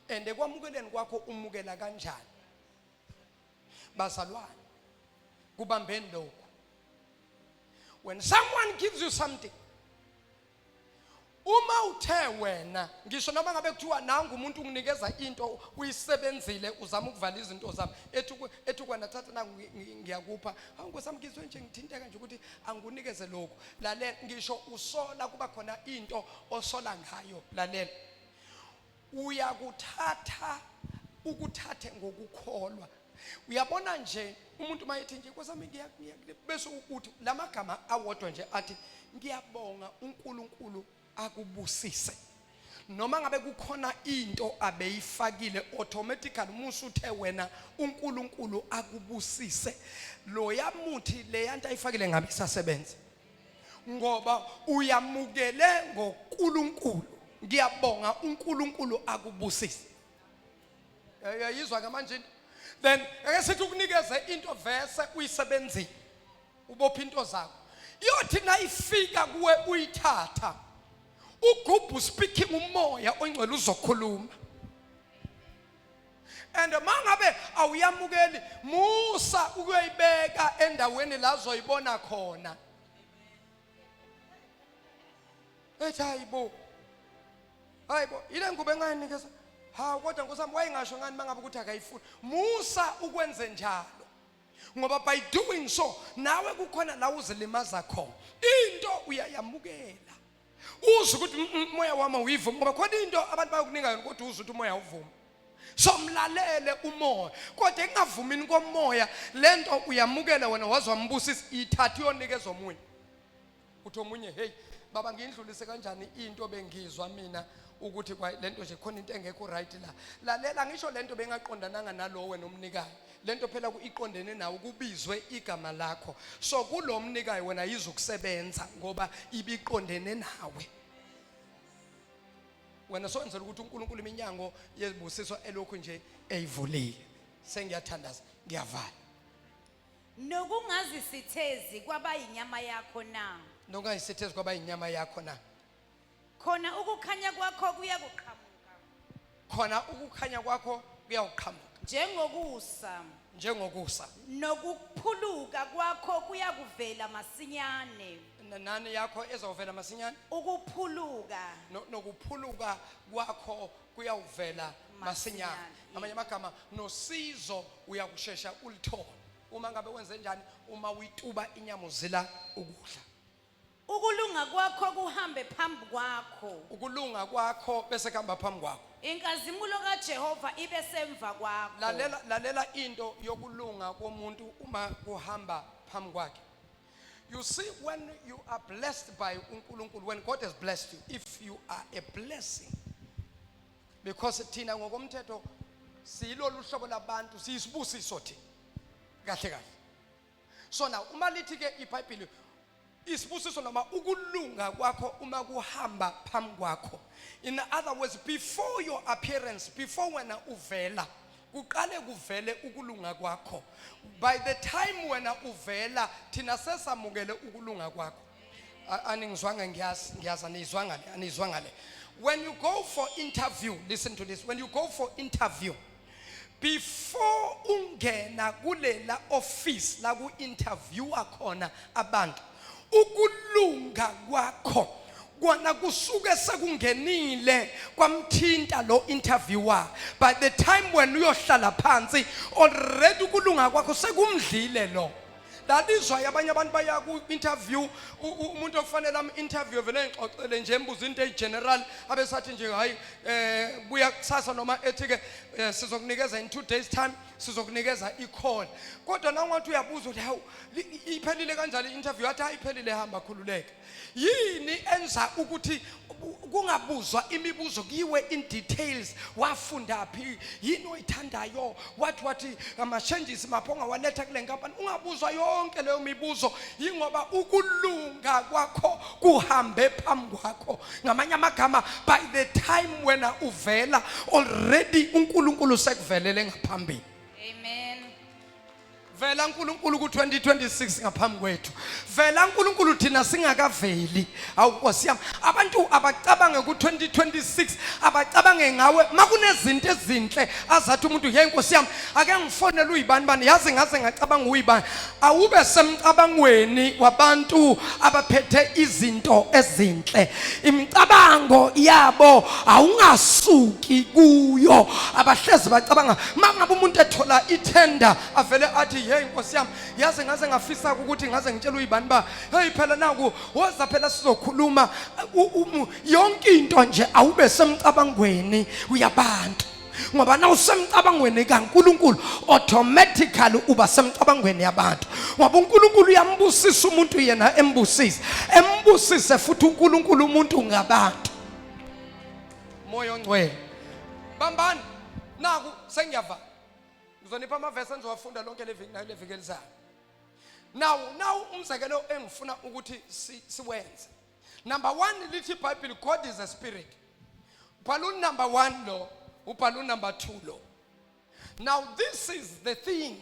A: and ekwamukeleni kwakho umukela kanjani. Bazalwane, kubambeni lokhu. When someone gives you something, uma uthe wena, ngisho noma ngabe kuthiwa nangu umuntu unginikeza into, uyisebenzile, uzama ukuvala izinto zami, ethi kwena thatha nangu, ngiyakupha, hawu nkosi yami, ngizwe nje ngithinteka nje ukuthi angikunikeze lokhu. Lalela, ngisho usola, kuba khona into osola ngayo, lalela, uyakuthatha ukuthathe ngokukholwa. Uyabona nje umuntu mayethi nje nkosi yami bese uthi lamagama awodwa nje athi ngiyabonga, uNkulunkulu akubusise, noma ngabe kukhona into abeyifakile, automatically musu uthe wena uNkulunkulu akubusise, loya muthi leyanto ayifakile ngabe isasebenza, ngoba uyamukele ngoNkulunkulu. Ngiyabonga, uNkulunkulu akubusise. Uyayizwa ke manje into? Then ake sithi ukunikeze into, vese uyisebenzile, ubopha into zakho, iyothi nayifika kuwe uyithatha ugubhu speaking, umoya ongcwele uzokhuluma. And mangabe awuyamukeli, musa ukuyibeka endaweni la zoyibona khona, ethi hayibo, hayibo, ile ngubo engayinikeza, hawu kodwa nkosi yami, wayengasho ngani mangabe ukuthi akayifuni? Musa ukwenze njalo, ngoba by doing so nawe kukhona la uzilimaza khona. Into uyayamukela uzwe ukuthi umoya wami awuyivumi, ngoba khona into abantu bayokunika yona kodwa uzwe ukuthi umoya awuvumi. So mlalele umoya, kodwa ekungavumini komoya lento uyamukela wena waze wambusisa, ithatha uyonikeza omunye. Uthi omunye, hey baba, ngiyindlulise kanjani into bengizwa mina ukuthi kwa lento nje khona into engekho right la? Lalela, ngisho lento bengaqondananga nalo wena omnikayo, lento phela iqondene nawe, kubizwe igama lakho. So kulo mnikayo wena yizukusebenza ngoba ibiqondene nawe wena. So enzela ukuthi uNkulunkulu iminyango yezibusiso elokhu nje eyivulile. Sengiyathandaza, ngiyavala.
C: Nokungazisithezi kwabayinyama yakho na?
A: Nokungayisithezi kwaba inyama yakho na?
C: Khona ukukhanya kwakho kuyakuqhamuka
A: Khona ukukhanya kwakho kuyawuqhamuka
C: njengokusa,
A: njengokusa,
C: nokuphuluka kwakho kuyakuvela masinyane.
A: Nani yakho ezawuvela masinyane?
C: Ukuphuluka.
A: Nokuphuluka kwakho kuyawuvela masinyane.
C: Masinyane.
A: Ngamanye amagama, nosizo uyakushesha ulithole uma ngabe wenze njani? Uma uyituba inyama, uzila ukudla.
C: Ukulunga kwakho kuhambe phambi kwakho,
A: Ukulunga kwakho bese kuhamba phambi kwakho,
C: inkazimulo kaJehova ibe semva kwakho.
A: Lalela, lalela, into yokulunga komuntu uma kuhamba phambi kwakhe. You see, when you are blessed by uNkulunkulu, when God has blessed you, if you are a blessing, because thina ngokomthetho siyilolu hlobo labantu, siyisibusiso thina kahle kahle. So now uma lithi ke iBhayibheli isibusiso noma ukulunga kwakho uma kuhamba phambi kwakho, in other words, before your appearance, before wena uvela, kuqale kuvele ukulunga kwakho. By the time wena uvela, thina sesamukele ukulunga kwakho. Aningizwanga, ngiyazi, ngiyazi aniyizwanga le, aniyizwanga le. When you go for interview, listen to this, when you go for interview, before ungena kulela office la ku interviewer khona abantu, ukulunga kwakho kona kusuke sekungenile kwamthinta lo interviewer. By the time when uyohlala phansi, already ukulunga kwakho sekumdlile lo. That is why abanye abantu baya ku-interview, umuntu okufanele am-interview vele engixoxele nje, embuza into eyi-general, abesathi nje hayi, buya kusasa, noma ethi-ke Sizokunikeza in 2 days time, sizokunikeza i-call. Kodwa na ungathi uyabuza ukuthi hawu, iphelile kanjani i-interview, athi hayi, iphelile, hamba, khululeka. Yini enza ukuthi kungabuzwa imibuzo kuyiwe in details? Wafunda phi? Yini oyithandayo? Wathi ama-changes maphi ongawaletha kule nkampani? Ungabuzwa yonke leyo mibuzo, yingoba ukulunga kwakho kuhambe phambi kwakho. Ngamanye amagama, by the time wena uvela, already uNkulunkulu sekuvelele ngaphambili.
C: Amen.
A: Vela uNkulunkulu ku2026 ngaphambi kwethu. Vela uNkulunkulu thina singakaveli. Awu Nkosi yami, abantu abacabange ku2026, abacabange ngawe makunezinto ezinhle, azathi umuntu, "Hey Nkosi yami, ake ngifonele uyibani bani, yazi ngaze ngacabanga uyibani." Awube semcabangweni wabantu abaphethe izinto ezinhle. Imicabango yabo awungasuki kuyo. Abahlezi bacabanga mangabe umuntu ethola ithenda, avele athi, "Hey Nkosi yami, yazi ngaze ngafisa ukuthi ngaze ngitshela uyibani ba, hey phela naku, woza phela sizokhuluma." Yonke into nje awube semcabangweni uyabantu, ngoba na usemcabangweni kaNkuluNkulu, automatically uba semcabangweni yabantu, ngoba uNkulunkulu uyambusisa umuntu, yena embusise, embusise futhi uNkulunkulu umuntu ngabantu. Moya ongcwele, bambani naku, sengiyava. Ngizonipha amavesi enizowafunda lonke leviki nayo leviki elizayo. Now umzekelo engifuna ukuthi siwenze, number 1, lithi iBhayibheli, God is a spirit. Ubhala number 1 lo, ubhala number 2 lo. Now this is the thing,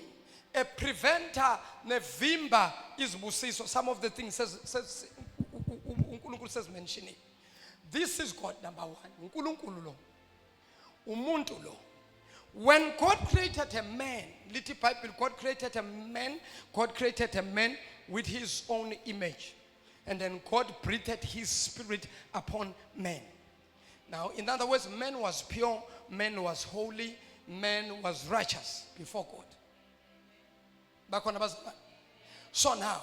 A: a preventer nevimba izibusiso. Some of the things says uNkulunkulu says mentioning. This is God number 1, uNkulunkulu lo, umuntu lo. When God created a man, lithi Bible, God created a man, God created a man with his own image, and then God breathed his spirit upon man. Now, in other words, man was pure, man was holy, man was righteous before God. Bakhona abazalwane? So now,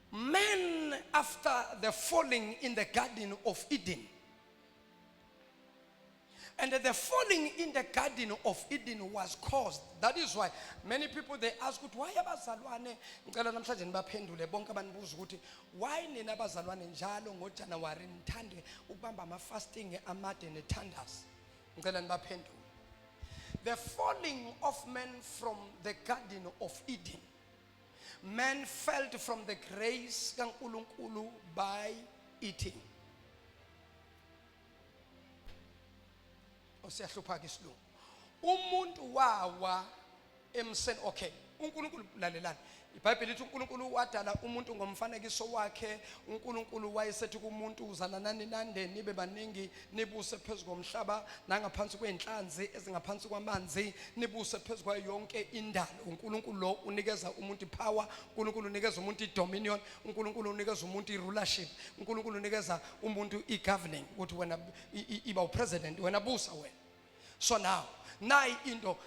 A: man, after the falling in the Garden of Eden, and the falling in the Garden of Eden was caused. That is why many people, they ask ukuthi why abazalwane, ngicela namhlanje nibaphendule bonke abanibuza ukuthi why nina abazalwane njalo ngoJanuary nithande ukubamba ama fasting amade nethandazo. Ngicela nibaphendule. The falling of man from the Garden of Eden. Man fell from the grace kaNkulunkulu by eating. Osiyahlupha ke isilungu. Umuntu wawa emseni. Okay, uNkulunkulu, lalelani. IBhayibheli lithi uNkulunkulu wadala umuntu ngomfanekiso wakhe. UNkulunkulu wayesethi kumuntu, "Uzalanani nande, nibe baningi, nibuse phezu komhlaba nangaphansi kwezinhlanzi ezingaphansi kwamanzi, nibuse phezu kwayo yonke indalo." UNkulunkulu lo unikeza umuntu ipower, uNkulunkulu unikeza umuntu idominion, uNkulunkulu unikeza umuntu irulership, uNkulunkulu unikeza umuntu igoverning, ukuthi wena iba upresident, wena busa wena. So now, nayi into,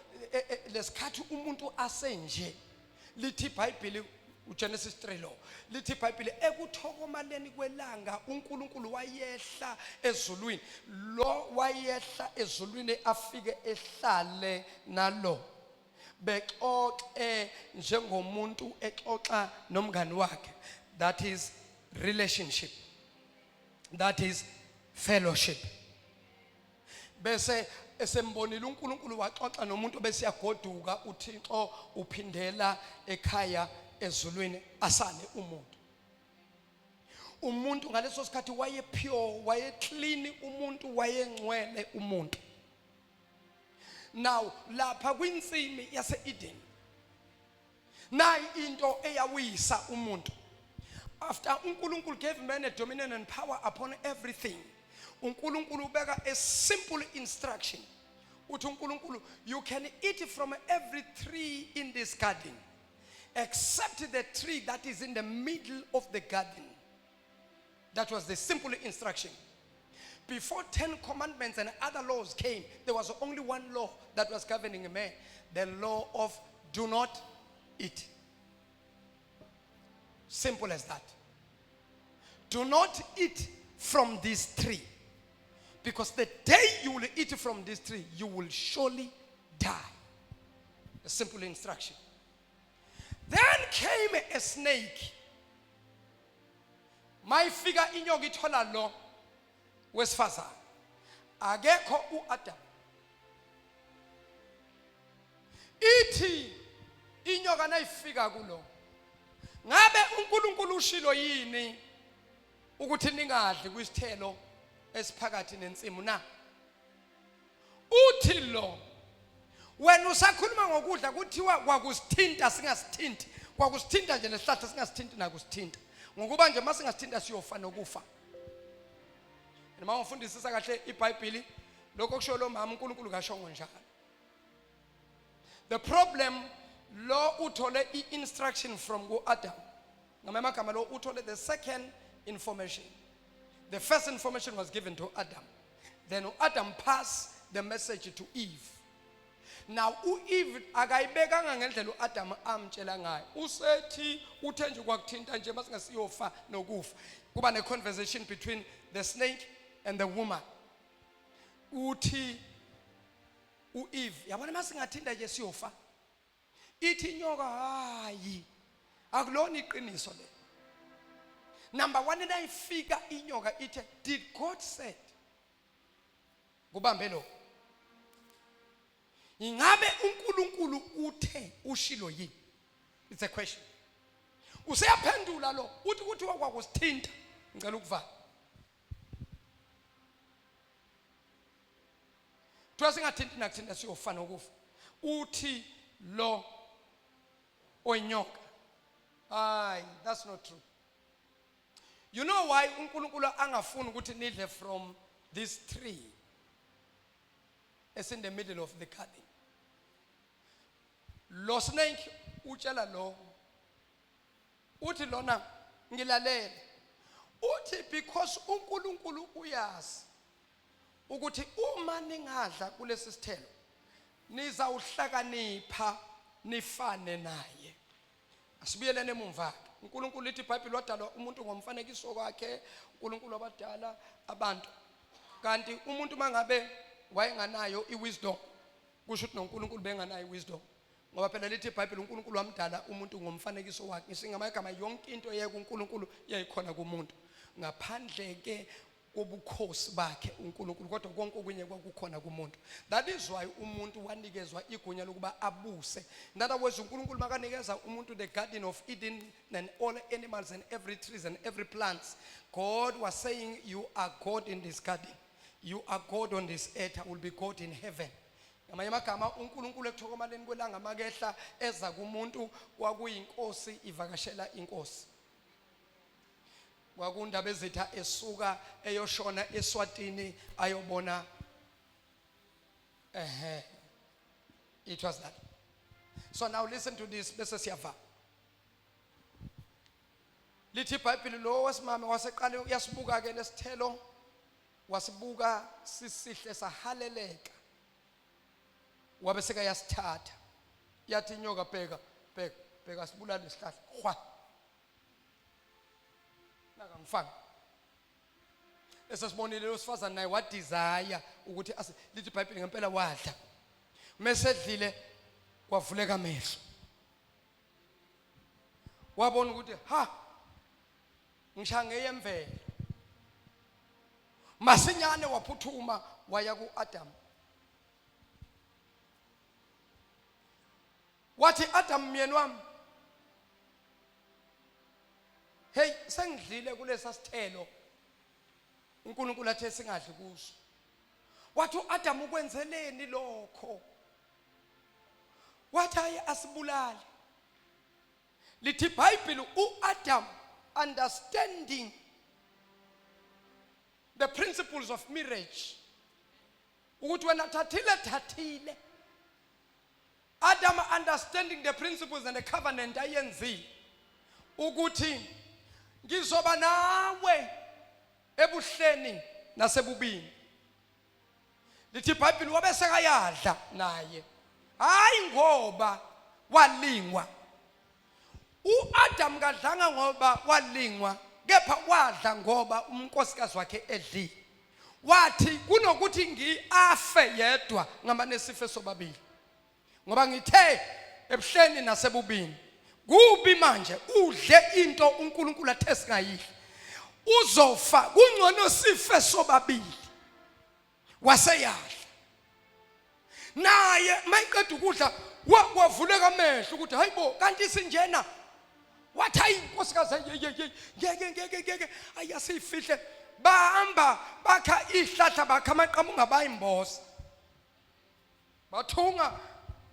A: lesikhathi umuntu asenje, lithi iBhayibheli, uGenesis 3 lo, lithi iBhayibheli ekuthokomaleni kwelanga uNkulunkulu wayehla ezulwini lo, wayehla ezulwini afike ehlale nalo, bexoxe njengomuntu exoxa nomngani wakhe. That is relationship, that is fellowship. Bese esembonile uNkulunkulu, waxoxa nomuntu, bese yagoduka uThixo, uphindela ekhaya ezulwini, asale umuntu. Umuntu ngaleso sikhathi waye pure, waye clean, umuntu wayengcwele umuntu. Now lapha kwinsimi yase Eden, nayi into eyawisa umuntu. After uNkulunkulu gave man a dominion and power upon everything, uNkulunkulu ubeka a simple instruction. Uthi uNkulunkulu, "You can eat from every tree in this garden except the tree that is in the middle of the garden." That was the simple instruction. Before 10 commandments and other laws came, there was only one law that was governing a man: the law of do not eat. Simple as that. Do not eat from this tree. Because the day you will eat from this tree, you will surely die. A simple instruction. Then came a snake. Mayifika inyoka ithola lo wesifazane. Akekho uAdam. Ithi inyoka nayifika kulo. Ngabe uNkulunkulu ushilo yini ukuthi ningadli kwisithelo esiphakathi nensimu na? Uthi lo wena usakhuluma ngokudla kuthiwa kwakusithinta singasithinti, kwakusithinta nje nesihlahla singasithinti nakusithinta, ngokuba nje masingasithinta siyofa nokufa. Noma ungifundisisa kahle iBhayibheli, lokho kusho lo mama uNkulunkulu kashongo njalo. The problem lo uthole i-instruction from ku-Adam. Ngamanye amagama lo uthole the second information. The first information was given to Adam. Then Adam passed the message to Eve. Now uEve akayibekanga ngendlela uAdam amtshela ngayo. Usethi uthe nje kwakuthinta nje masingasiyofa nokufa. Kuba ne conversation between the snake and the woman. Uthi uEve, yabona masingathinta nje siyofa. Ithi inyoka hayi akulona iqiniso le. Number 1, nayifika inyoka ithe, did God said? Kubambe lo. Ingabe uNkulunkulu uthe ushilo yini? It's a question. Useyaphendula lo uthi kuthiwa kwakusithinta. Ngicela ukuvala. Kuthiwa singathinti nakuthinta siyofa nokufa. Uthi lo oyinyoka, hayi, that's not true. You know why uNkulunkulu angafuni ukuthi nidle from this tree it's in the middle of the garden? Lo snake utshela lo, uthi lona ngilalele, uthi because uNkulunkulu uyazi ukuthi uma ningadla kulesi sithelo nizawuhlakanipha nifane naye. Asibuyelene emumva ke. uNkulunkulu lithi iBhayibheli wadala umuntu ngomfanekiso wakhe, uNkulunkulu wabadala abantu. Kanti umuntu mangabe wayenganayo iwisdom, kusho ukuthi noNkulunkulu benganayo iwisdom. Ngoba phela lithi iBhayibheli uNkulunkulu wamdala umuntu ngomfanekiso wakhe. Ngisho yonke into yeke uNkulunkulu yayikhona kumuntu. Ngaphandle ke kobukhosi bakhe uNkulunkulu, kodwa konke okunye kwakukhona kumuntu. That is why umuntu wanikezwa igunya lokuba abuse. In other words, uNkulunkulu makanikeza umuntu the Garden of Eden and all animals and every trees and every plants, God was saying, you are God in this garden, you are God on this earth, I will be God in heaven. Ngamanye amagama uNkulunkulu ekuthokomaleni kwelanga makehla eza kumuntu kwakuyinkosi ivakashela inkosi. Kwakundaba ezitha esuka eyoshona eSwatini ayobona ehe. It was that. So now listen to this bese siyava. Lithi iBhayibheli lo wesimame waseqale uyasibuka ke lesithelo, wasibuka sisihle sahaleleka, wabe sekayasithatha. Yathi inyoka, bheka bheka bheka, sibulale isihlahla hwa nakangifanga. Esesibonile losifazane naye wadesire ukuthi lithi iBhayibheli ngempela wadla. Mesedlile kwavuleka amehlo, wabona ukuthi ha ngisha ngeyemvelo. Masinyane waphuthuma waya kuAdam, wathi, Adam myeni wami, hey, sengidlile kulesa sithelo uNkulunkulu athe singadli kuso. Wathi uAdam, ukwenzeleni lokho? Wathi, hayi, asibulali. Lithi iBhayibheli uAdam, understanding the principles of marriage, ukuthi wena thathile thathile, Adam understanding the principles and the covenant ayenzile ukuthi ngizoba nawe ebuhleni nasebubini. Lithi iBhayibheli wabe sekayadla naye, hayi ngoba walingwa. uAdam kadlanga ngoba walingwa, kepha wadla ngoba umnkosikazi wakhe edlile. Wathi kunokuthi ngiafe yedwa, ngamane sife sobabili, ngoba ngithe ebuhleni nasebubini kubi. Manje udle into uNkulunkulu athe singayidli, uzofa, kungcono sife sobabili. Waseyadla naye. Mayiqeda ukudla, wavuleka amehlo ukuthi hayibo, kanti sinjena. Wathi, hayi nkosikazi, hey, ngeke, ngeke, ngeke, ayasifihle. Bahamba bakha ihlahla, bakha amaqhamunga, bayimboza, bathunga,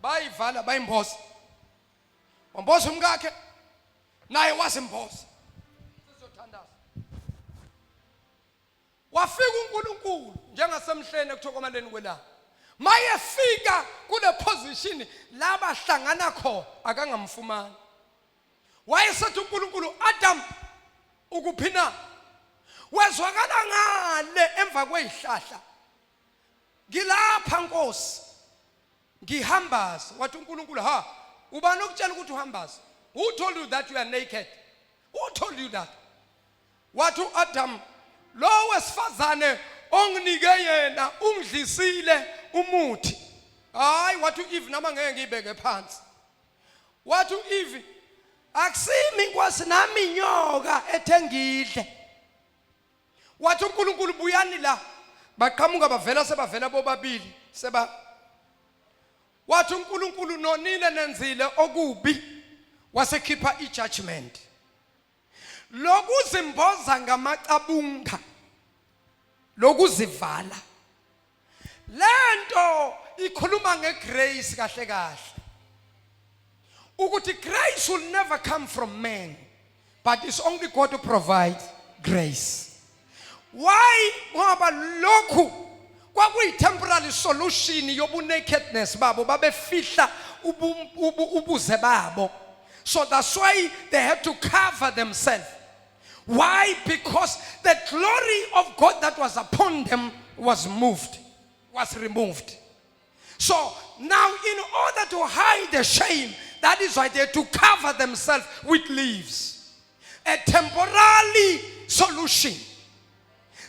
A: bayivala, bayimboza. Wamboza umkakhe, naye wazimboza. Sizothandaza. Wafika uNkulunkulu njengasemhleni ekuthokomaleni kwelanga. Mayefika kule position la bahlangana khona, akangamfumani. Wayesethi uNkulunkulu, "Adam, ukuphi na?" Wezwakala ngale emva kwezihlahla, "Ngilapha Nkosi, ngihambaza." Wathi uNkulunkulu, "Ha, ubani okutshela ukuthi uhambaza? Who told you that you are naked? Who told you that?" Wathi uAdam, "Lo wesifazane onginike yena ungidlisile umuthi." Hayi, wathi uEve, "Nama ngeke ngibeke phansi." Wathi uEve, "Akusimi inkosi, nami inyoka ethe ngidle." Wathi uNkulunkulu, "Buyani la." Baqhamuka, bavela, sebavela bobabili seba. Wathi uNkulunkulu, "Nonile, nenzile okubi." Wasekhipha ijudgment lokuzimboza ngamacabunga, lokuzivala. Lento ikhuluma ngegrace kahle kahle, ukuthi grace will never come from man, but it's only God who provides grace. Why? Ngoba lokhu kwakuyi temporary solution yobu nakedness babo, babefihla ubuze babo. So that's why they had to cover themselves. Why? Because the glory of God that was upon them was moved, was removed. So now, in order to hide the shame, that is why they had to cover themselves with leaves, a temporary solution.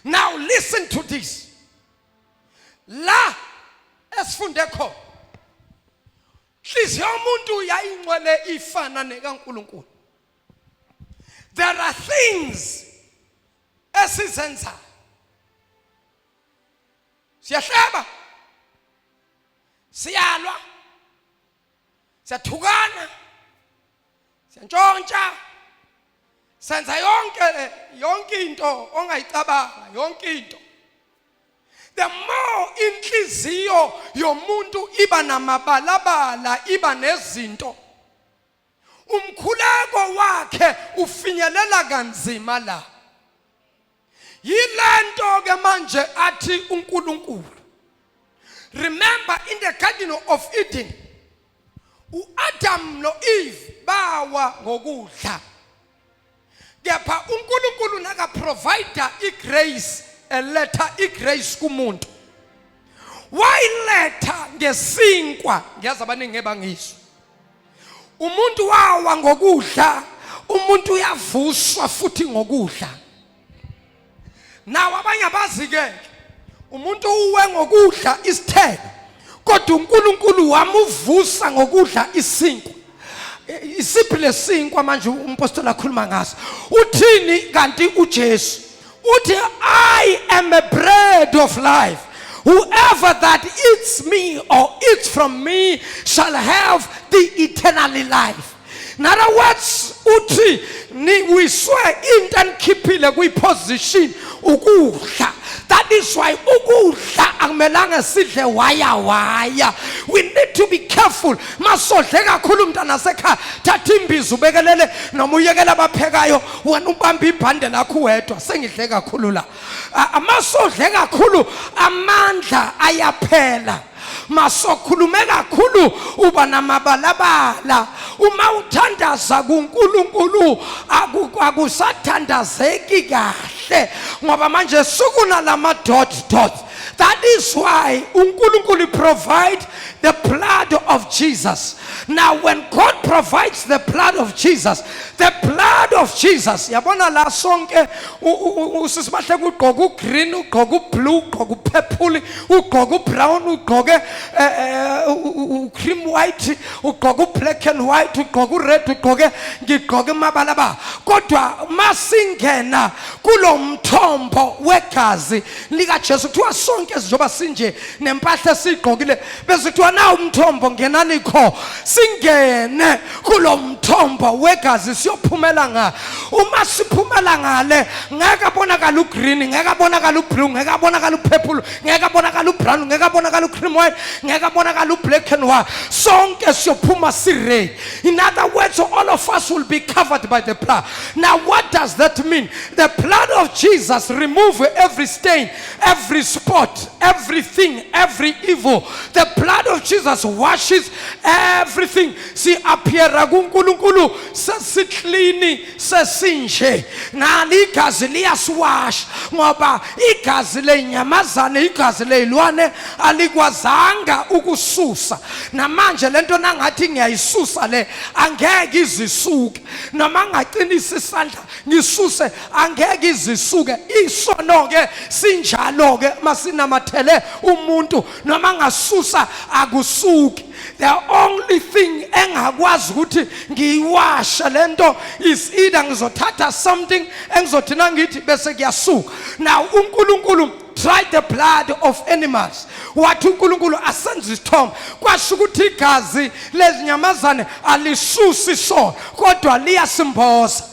A: Now listen to this. La esifunde khona, inhliziyo yomuntu yayingcwele, ifana nekaNkulunkulu. There are things esizenzayo, siyahleba, siyalwa, siyathukana, siyantshontsha, senza yonke yonke into ongayicabanga, yonke into. The more inhliziyo yomuntu iba namabalabala, iba nezinto, umkhuleko wakhe ufinyelela kanzima la. Yilento ke manje athi uNkulunkulu, remember, in the Garden of Eden, uAdam noEve bawa ngokudla, kepha uNkulunkulu naka provide igrace, eletha igrace kumuntu, wayiletha ngesinkwa. Ngiyazi abaningi ngebangizwa. Umuntu wawa ngokudla, umuntu uyavuswa futhi ngokudla. Nawo abanye abazi ke, umuntu uwe ngokudla isithelo, kodwa uNkulunkulu wamuvusa ngokudla isinkwa. Isiphi lesinkwa manje umpostoli akhuluma ngaso? Uthini kanti uJesu? Uthi, "I am a bread of life. Whoever that eats me or eats from me shall have the eternal life." In other words, uthi niwiswe into enikhiphile kwiposition ukudla. That is why ukudla akumelanga sidle waya waya. We need to be careful. Masodle kakhulu, umntana sekhaya, thatha imbiza ubekelele noma uyekela abaphekayo, wena ubambe ibhande lakho wedwa, "Sengidle kakhulu la." Amasodle kakhulu, amandla ayaphela. Masokhulume kakhulu, uba namabalabala. Uma uthandaza kuNkulunkulu, akusathandazeki kahle, ngoba manje sukuna lama dot dot. That is why uNkulunkulu provide the blood of Jesus. Now when God provides the blood of Jesus, The blood of Jesus. Yabona la sonke usisi Mahleke ugqoka ugreen, ugqoka ublue, ugqoka upurple, ugqoka ubrown, ugqoke cream white, ugqoka ublack and white, ugqoka ured, ugqoke, ngigqoke amabalabala. Kodwa masingena kulo mthombo wegazi likaJesu, kuthiwa sonke njengoba sinje nempahla esiyigqokile, bese kuthiwa nawu umthombo, ngenani kho. Singene kulo mthombo wegazi, siyophumela nga uma siphumela ngale, ngeke abonakala ugreen, ngeke abonakala ublue, ngeke abonakala upurple, ngeke abonakala ubrown, ngeke abonakala ucream white, ngeke abonakala ublack and white. Sonke siyophuma si-red. In other words, all of us will be covered by the blood. Now, what does that mean? The blood of Jesus remove every stain, every spot, everything, every evil. The blood of Jesus washes everything. Si-appeara kuNkulunkulu sesiclean, sesinje. Nali igazi liyasiwasha, ngoba igazi lenyamazane, igazi leyilwane alikwazanga ukususa. Namanje lento nangathi ngiyayisusa le, angeke izisuke. Noma ngaqinisa isandla ngisuse, angeke izisuke. Isono ke sinjalo ke, masinamathele umuntu, noma ngasusa akusuki. The only thing engakwazi ukuthi ngiyiwashe lento is either ngizothatha something engizothi nangithi bese kuyasuka. Now uNkulunkulu tried the blood of animals. Wathi uNkulunkulu asenze isithombe. Kwasho ukuthi igazi lezinyamazane alisusi isono, kodwa liyasimboza.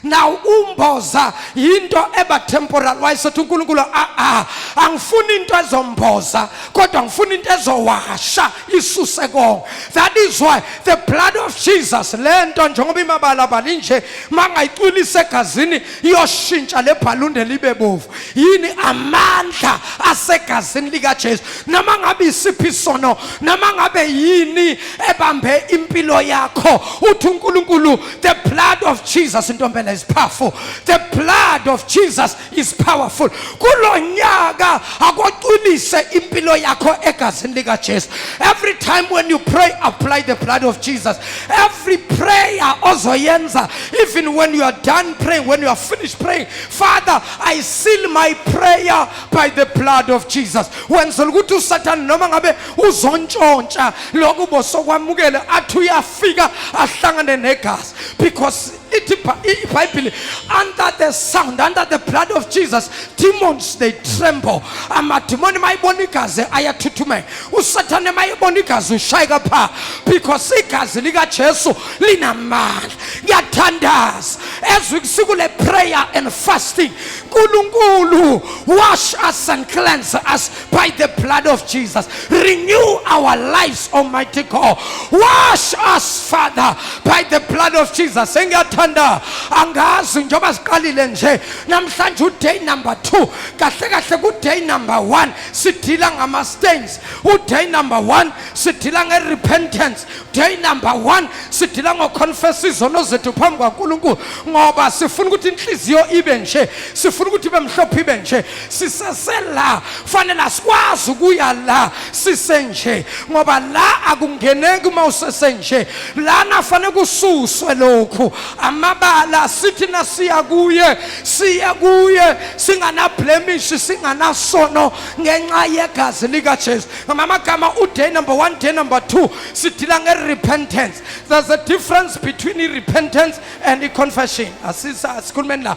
A: Now umboza yinto eba temporal. Wayesethi uNkulunkulu, a a angifuni into ezomboza, kodwa ngifuna into ezowasha isuse konke. That is why the blood of Jesus, lento njengoba imabalabala nje, mangayicwilisa egazini iyoshintsha le bhalunde libe bovu. Yini? Amandla asegazini likaJesu. Noma ngabe isiphi isono, noma ngabe yini ebambe impilo yakho, uthi uNkulunkulu, the blood of Jesus, intombela, is powerful. The blood of Jesus is powerful. Kulonyaka akocwilise impilo yakho egazini likaJesu. Every time when you pray, apply the blood of Jesus. Every prayer ozoyenza, even when you are done praying, when you are finished praying, "Father, I seal my prayer by the blood of Jesus," wenzela ukuthi uSathane noma ngabe uzontshontsha lokhu bosokwamukele, athi uyafika ahlangane negazi, because ithi iBhayibheli, under the sound, under the blood of Jesus, demons, they tremble. Amadimoni mayibona igazi ayathuthumela. USathane mayibona igazi ushayeka pha, because igazi likaJesu linamandla. Ngiyathandaza as we sikule prayer and fasting, Nkulunkulu, wash us and cleanse us by the blood of Jesus. Renew our lives, Almighty God. Wash us, Father, by the blood of Jesus. Engiyathanda, angazi njengoba siqalile nje namhlanje uday number 2, kahle kahle ku day number 1 sidila ngama stains, uday number 1 sidila nge-repentance, day number 1 sidila ngoconfess izono zethu phambi kwaNkulunkulu, ngoba sifuna ukuthi inhliziyo ibe nje, sifuna ukuthi ibe mhlophe, ibe nje. Sisesela fanele, asikwazi ukuya la sisenje, ngoba la akungeneki uma usesenje. Lana fanele kususwe lokhu amabala. Sithi nasiya kuye, siya kuye singana blemish, singanasono, ngenxa yegazi likaJesu. Ngamagama, uday number 1, day number 2 sidila nge-repentance. There's a difference between i-repentance and i-confession. Asisa asikhulumeni la.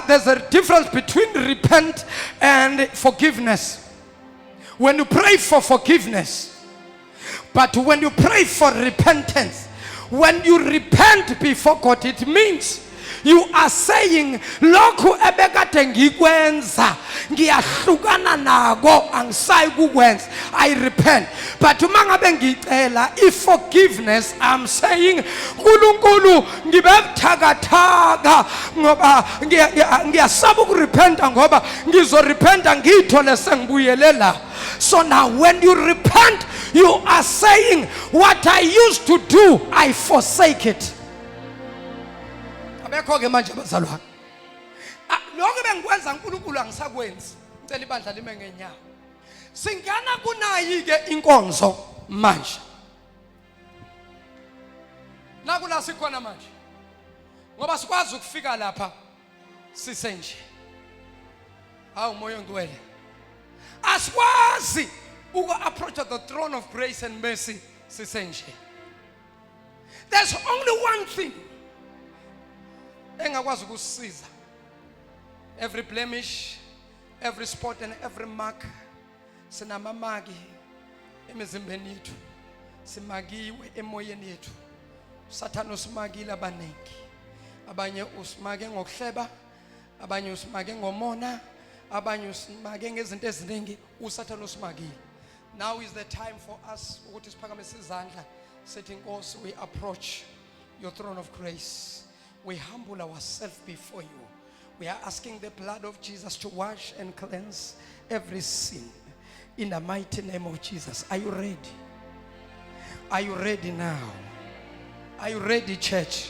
A: There's a difference between repent and forgiveness. When you pray for forgiveness, but when you pray for repentance, when you repent before God, it means you are saying, lokhu ebekade ngikwenza ngiyahlukana nako, angisayi kukwenza, I repent. But uma ngabe ngicela i-forgiveness, I'm saying, Nkulunkulu, ngibe buthakathaka ngoba ngiyasaba ukurepenta, ngoba ngizorepenta ngiyithole sengibuyele la. So now when you repent, you are saying, "What I used to do, I forsake it." Abekho ke manje bazalwane. Ah, lokho bengikwenza, uNkulunkulu, angisakwenzi. Ngicela ibandla lime ngenyawo. Singena kunayi ke inkonzo manje. Nakula sikhona manje. Ngoba sikwazi ukufika lapha sisenje. Hawu Moya oNgcwele. Asikwazi uku-approach the throne of grace and mercy sisenje. There's only one thing engakwazi ukusisiza. Every blemish, every spot and every mark, sinamamaki emizimbeni yethu, simakiwe emoyeni yethu. Sathane usimakile abaningi, abanye usimake ngokuhleba, abanye usimake ngomona, abanye usimake ngezinto eziningi. USathane usimakile. Now is the time for us ukuthi siphakamise izandla sithi, "Nkosi, we approach your throne of grace. We humble ourselves before you. We are asking the blood of Jesus to wash and cleanse every sin in the mighty name of Jesus." Are you ready? Are you ready now? Are you ready, church?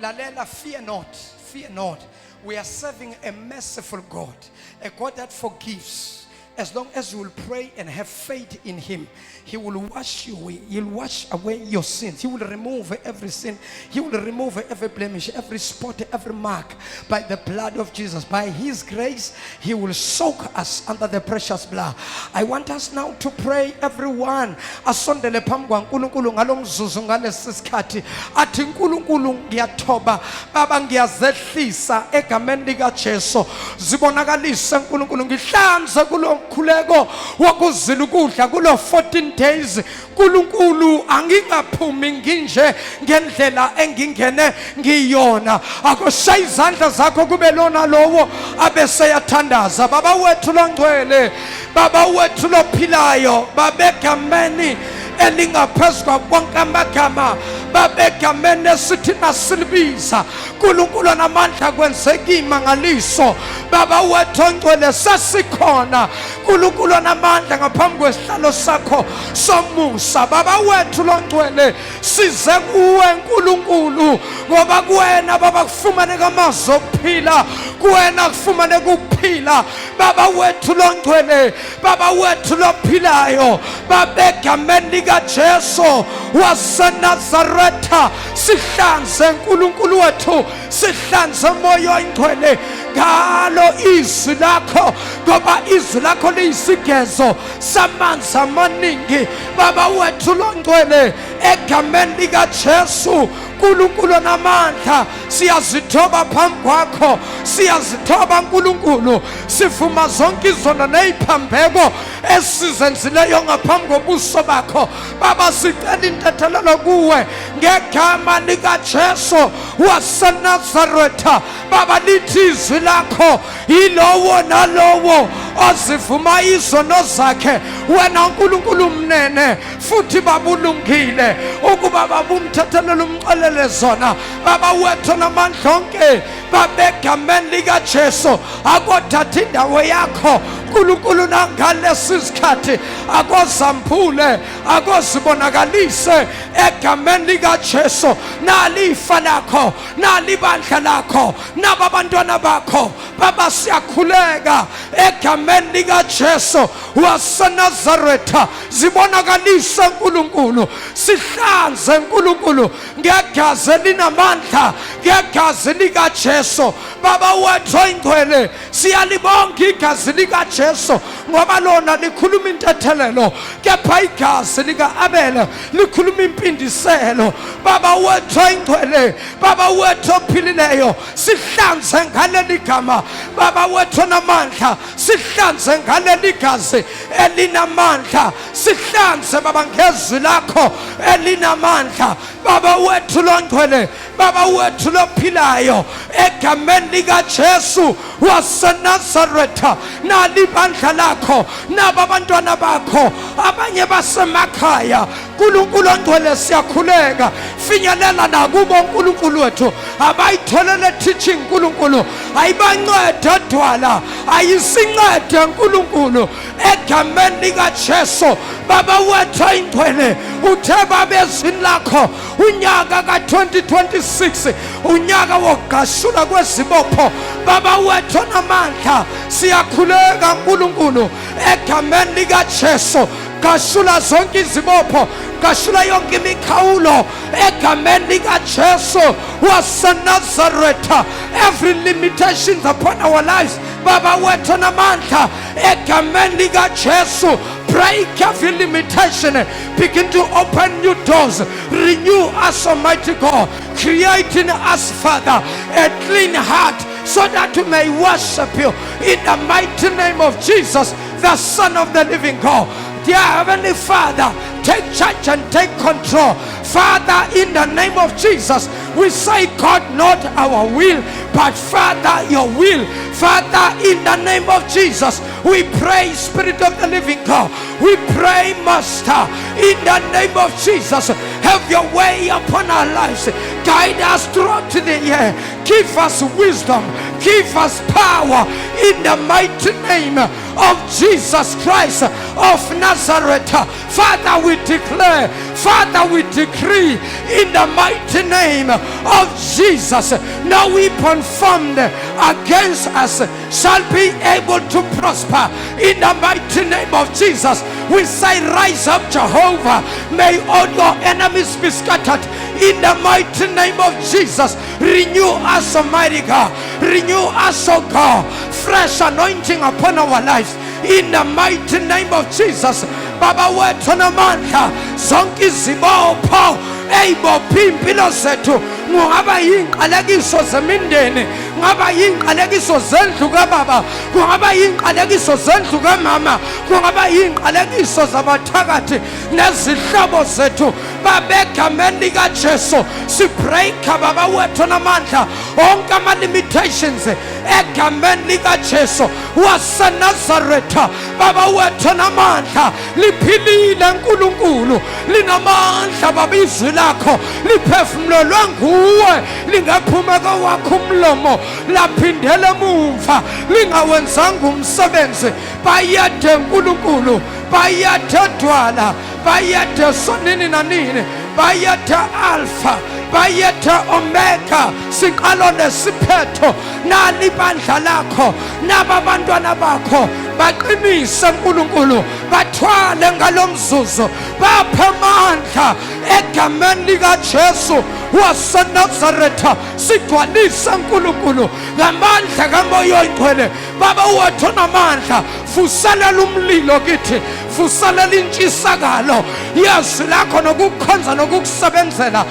A: Lalela, fear not, fear not. We are serving a merciful God, a God that forgives. As long as you will pray and have faith in Him, He will wash you. He'll wash away your sins. He will remove every sin. He will remove every blemish, every spot, every mark by the blood of Jesus. By His grace, He will soak us under the precious blood. I want us now to pray, everyone. Asondele phambi kwaNkulunkulu ngalomzuzu, ngalesi sikhathi, athi, "Nkulunkulu, ngiyathoba baba, ngiyazehlisa egameni likaJesu. Zibonakalise Nkulunkulu, ngihlanze kulo mkhuleko wokuzila ukudla kulo 14 days. Nkulunkulu, angingaphumi nginje ngendlela engingene ngiyona." Akushaye izandla zakho kube lona lowo abeseyathandaza. Baba wethu longcwele, baba wethu lophilayo, babegameni elingaphezu kwakonke amagama, babegameni esithi nasilibiza, Nkulunkulu namandla, kwenzeka imangaliso. Baba wethu ongcwele, sesikhona, Nkulunkulu namandla, ngaphambi kwesihlalo sakho somusa. Baba wethu longcwele, size kuwe Nkulunkulu, ngoba kuwena baba kufumaneka amazwi okuphila, kuwena kufumaneka ukuphila. Baba wethu longcwele, baba wethu lophilayo, babegameni likaJesu waseNazaretha, sihlanze Nkulunkulu wethu, sihlanze Moya Oyingcwele ngalo izwi lakho, ngoba izwi lakho liyisigezo samanzi amaningi. Baba wethu longcwele, egameni likaJesu, Nkulunkulu namandla, siyazithoba phambi kwakho, siyazithoba Nkulunkulu, sivuma zonke izono neziphambeko esizenzileyo ngaphambi kobuso bakho. Baba, sicela intethelelo kuwe ngegama likaJesu waseNazaretha. Baba, lithi izwi lakho, yilowo nalowo ozivuma izono zakhe, wena Nkulunkulu mnene futhi babulungile ukuba babumthethelele, umxolele zona. Baba wethu namandla onke, babegameni likaJesu, akothatha indawo yakho Nkulunkulu nangalesi sikhathi, akozamphule, akozibonakalise egameni likaJesu. Nali ifa lakho, nali ibandla lakho, naba abantwana bakho. Baba, siyakhuleka egameni likaJesu waseNazaretha, zibonakalise Nkulunkulu, sihlanze Nkulunkulu ngegazi elinamandla, ngegazi likaJesu. Baba wethu oyingcwele, siyalibonga igazi likaJesu, ngoba lona likhuluma intethelelo, kepha igazi lika-Abele likhuluma impindiselo. Baba wethu oyingcwele, baba wethu ophilileyo, sihlanze ngaleli gama. Baba wethu onamandla, sihlanze ngaleli gazi elinamandla, sihlanze baba ngezwi lakho elinamandla. Baba wethu longcwele, baba wethu lophilayo, egameni likaJesu waseNazaretha, nali ibandla lakho, naba abantwana bakho, abanye basemakhaya. Nkulunkulu ongcwele, siyakhuleka, finyelela nakubo Nkulunkulu wethu, abayitholele teaching Nkulunkulu, ayibancede dwala, ayisincede Nkulunkulu, egameni likaJesu. Baba wethu oyingcwele, uthe babezwini lakho, unyaka ka-2026 unyaka wokugqashula kwezibopho. Baba wethu onamandla, siyakhuleka Nkulunkulu egameni likaJesu. Gashula zonke izibopho, gashula yonke imikhawulo egameni likaJesu waseNazaretha. Every limitations upon our lives, Baba wethu namandla, egameni likaJesu, break every limitation. Begin to open new doors. Renew us, Almighty God. Create in us, Father, a clean heart so that we may worship you in the mighty name of Jesus, the Son of the living God. Dear Heavenly Father, take charge and take control. Father, in the name of Jesus, we say, God, not our will, but Father, your will. Father, in the name of Jesus, we pray, Spirit of the living God. We pray, Master, in the name of Jesus, have your way upon our lives. Guide us throughout the year. Give us wisdom. Give us power in the mighty name of Jesus Christ of Nazareth. Father, we declare, Father, we decree in the mighty name of Jesus, no weapon formed against us shall be able to prosper. In the mighty name of Jesus, we say, rise up, Jehovah. May all your enemies be scattered. In the mighty name of Jesus, renew us, Almighty God. Renew us, O God. Fresh anointing upon our lives. In the mighty name of Jesus. Baba wethu namandla, zonke izibopho eyibophe iy'mpilo zethu, kungaba yiy'nqalekiso zemindeni, kungaba yiy'nqalekiso zendlu kababa, kungaba yiy'nqalekiso zendlu kamama, kungaba yiy'nqalekiso zabathakathi nezihlobo zethu, babegameni likaJesu sibreaka Baba wethu namandla onke ama-limitations egameni likaJesu waseNazaretha. Baba wethu namandla, liphilile Nkulunkulu, linamandla Baba, izwi lakho liphefumulelwe nguwe, lingaphuma kowakho umlomo laphindela emumva lingawenzanga umsebenzi. Bayede Nkulunkulu, bayede Dwala, bayede Sonini nanini, bayede Alpha, bayede Omega, siqalo nesiphetho. Nali ibandla lakho, naba abantwana bakho, baqinise Nkulunkulu, bathwale ngalomzuzu, baphe amandla egameni likaJesu waseNazaretha. Sigcwalise Nkulunkulu ngamandla kaMoya oNgcwele. Baba wethu namandla, vuselela umlilo kithi, vuselela intshisakalo yezwi lakho nokukhonza nokukusebenzela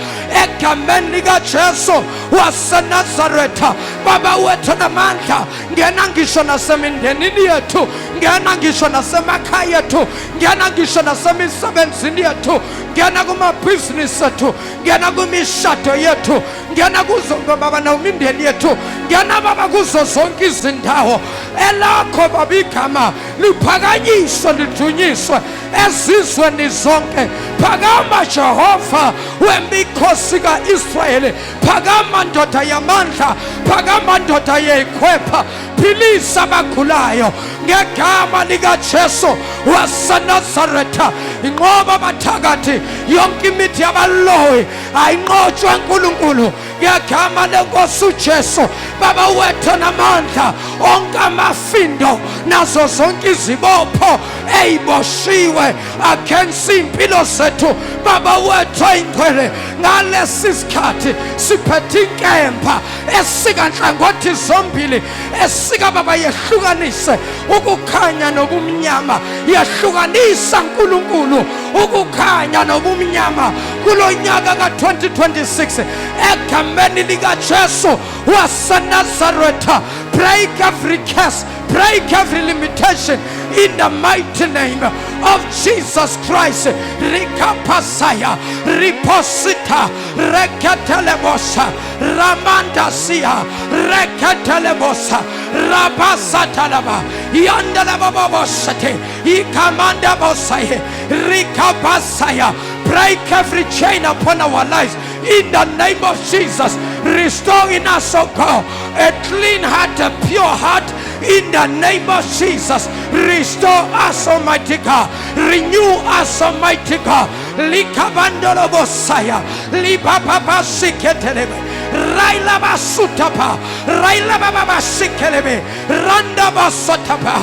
A: egameni likaJesu waseNazaretha. Baba wethu namandla, ngena ngisho nasemindenini yethu, ngena ngisho nasemakhaya ethu, ngena ngisho nasemisebenzini yethu, ngena kumabhizinisi ethu, ngena kwimishado yethu, ngena kuzo Baba nomindeni yethu, ngena Baba kuzo zonke izindawo. Elakho Baba igama liphakanyiswe, lidunyiswe ezizweni zonke. Phakama Jehova wemikhosi ka-Israyeli, phakama ndoda yamandla, phakama ndoda yeyikhwepha, philisa abagulayo ngegama likaJesu waseNazaretha. Inqoba abathakathi, yonke imithi yabaloyi ayinqotshwe Nkulunkulu ngegama lenkosi uJesu. Baba wethu namandla, onke amafindo nazo zonke izibopho eyiboshiwe against impilo zethu, Baba wethu oyingcwele, ngalesi sikhathi siphethe inkemba esika nhlangothi zombili, esika Baba yehlukanise ukukhanya nobumnyama. Yehlukanisa Nkulunkulu ukukhanya nobumnyama kulonyaka ka-2026 egameni likaJesu waseNazaretha. Break every curse, break every limitation in the mighty name of Jesus Christ. Rikapasaya, riposita, reketelebosa, ramandasia, reketelebosa, rabasatalaba, yandalababosate, ikamandabosaya, rikapasaya. Break every chain upon our lives in the name of Jesus. Restore in us, O God, a clean heart, a pure heart in the name of Jesus. Restore us, Almighty God. Renew us, Almighty God. Likabandolobosaya, libababasikhetelebe. Railabasutapa, Railababasikelebe, Randabasotapa,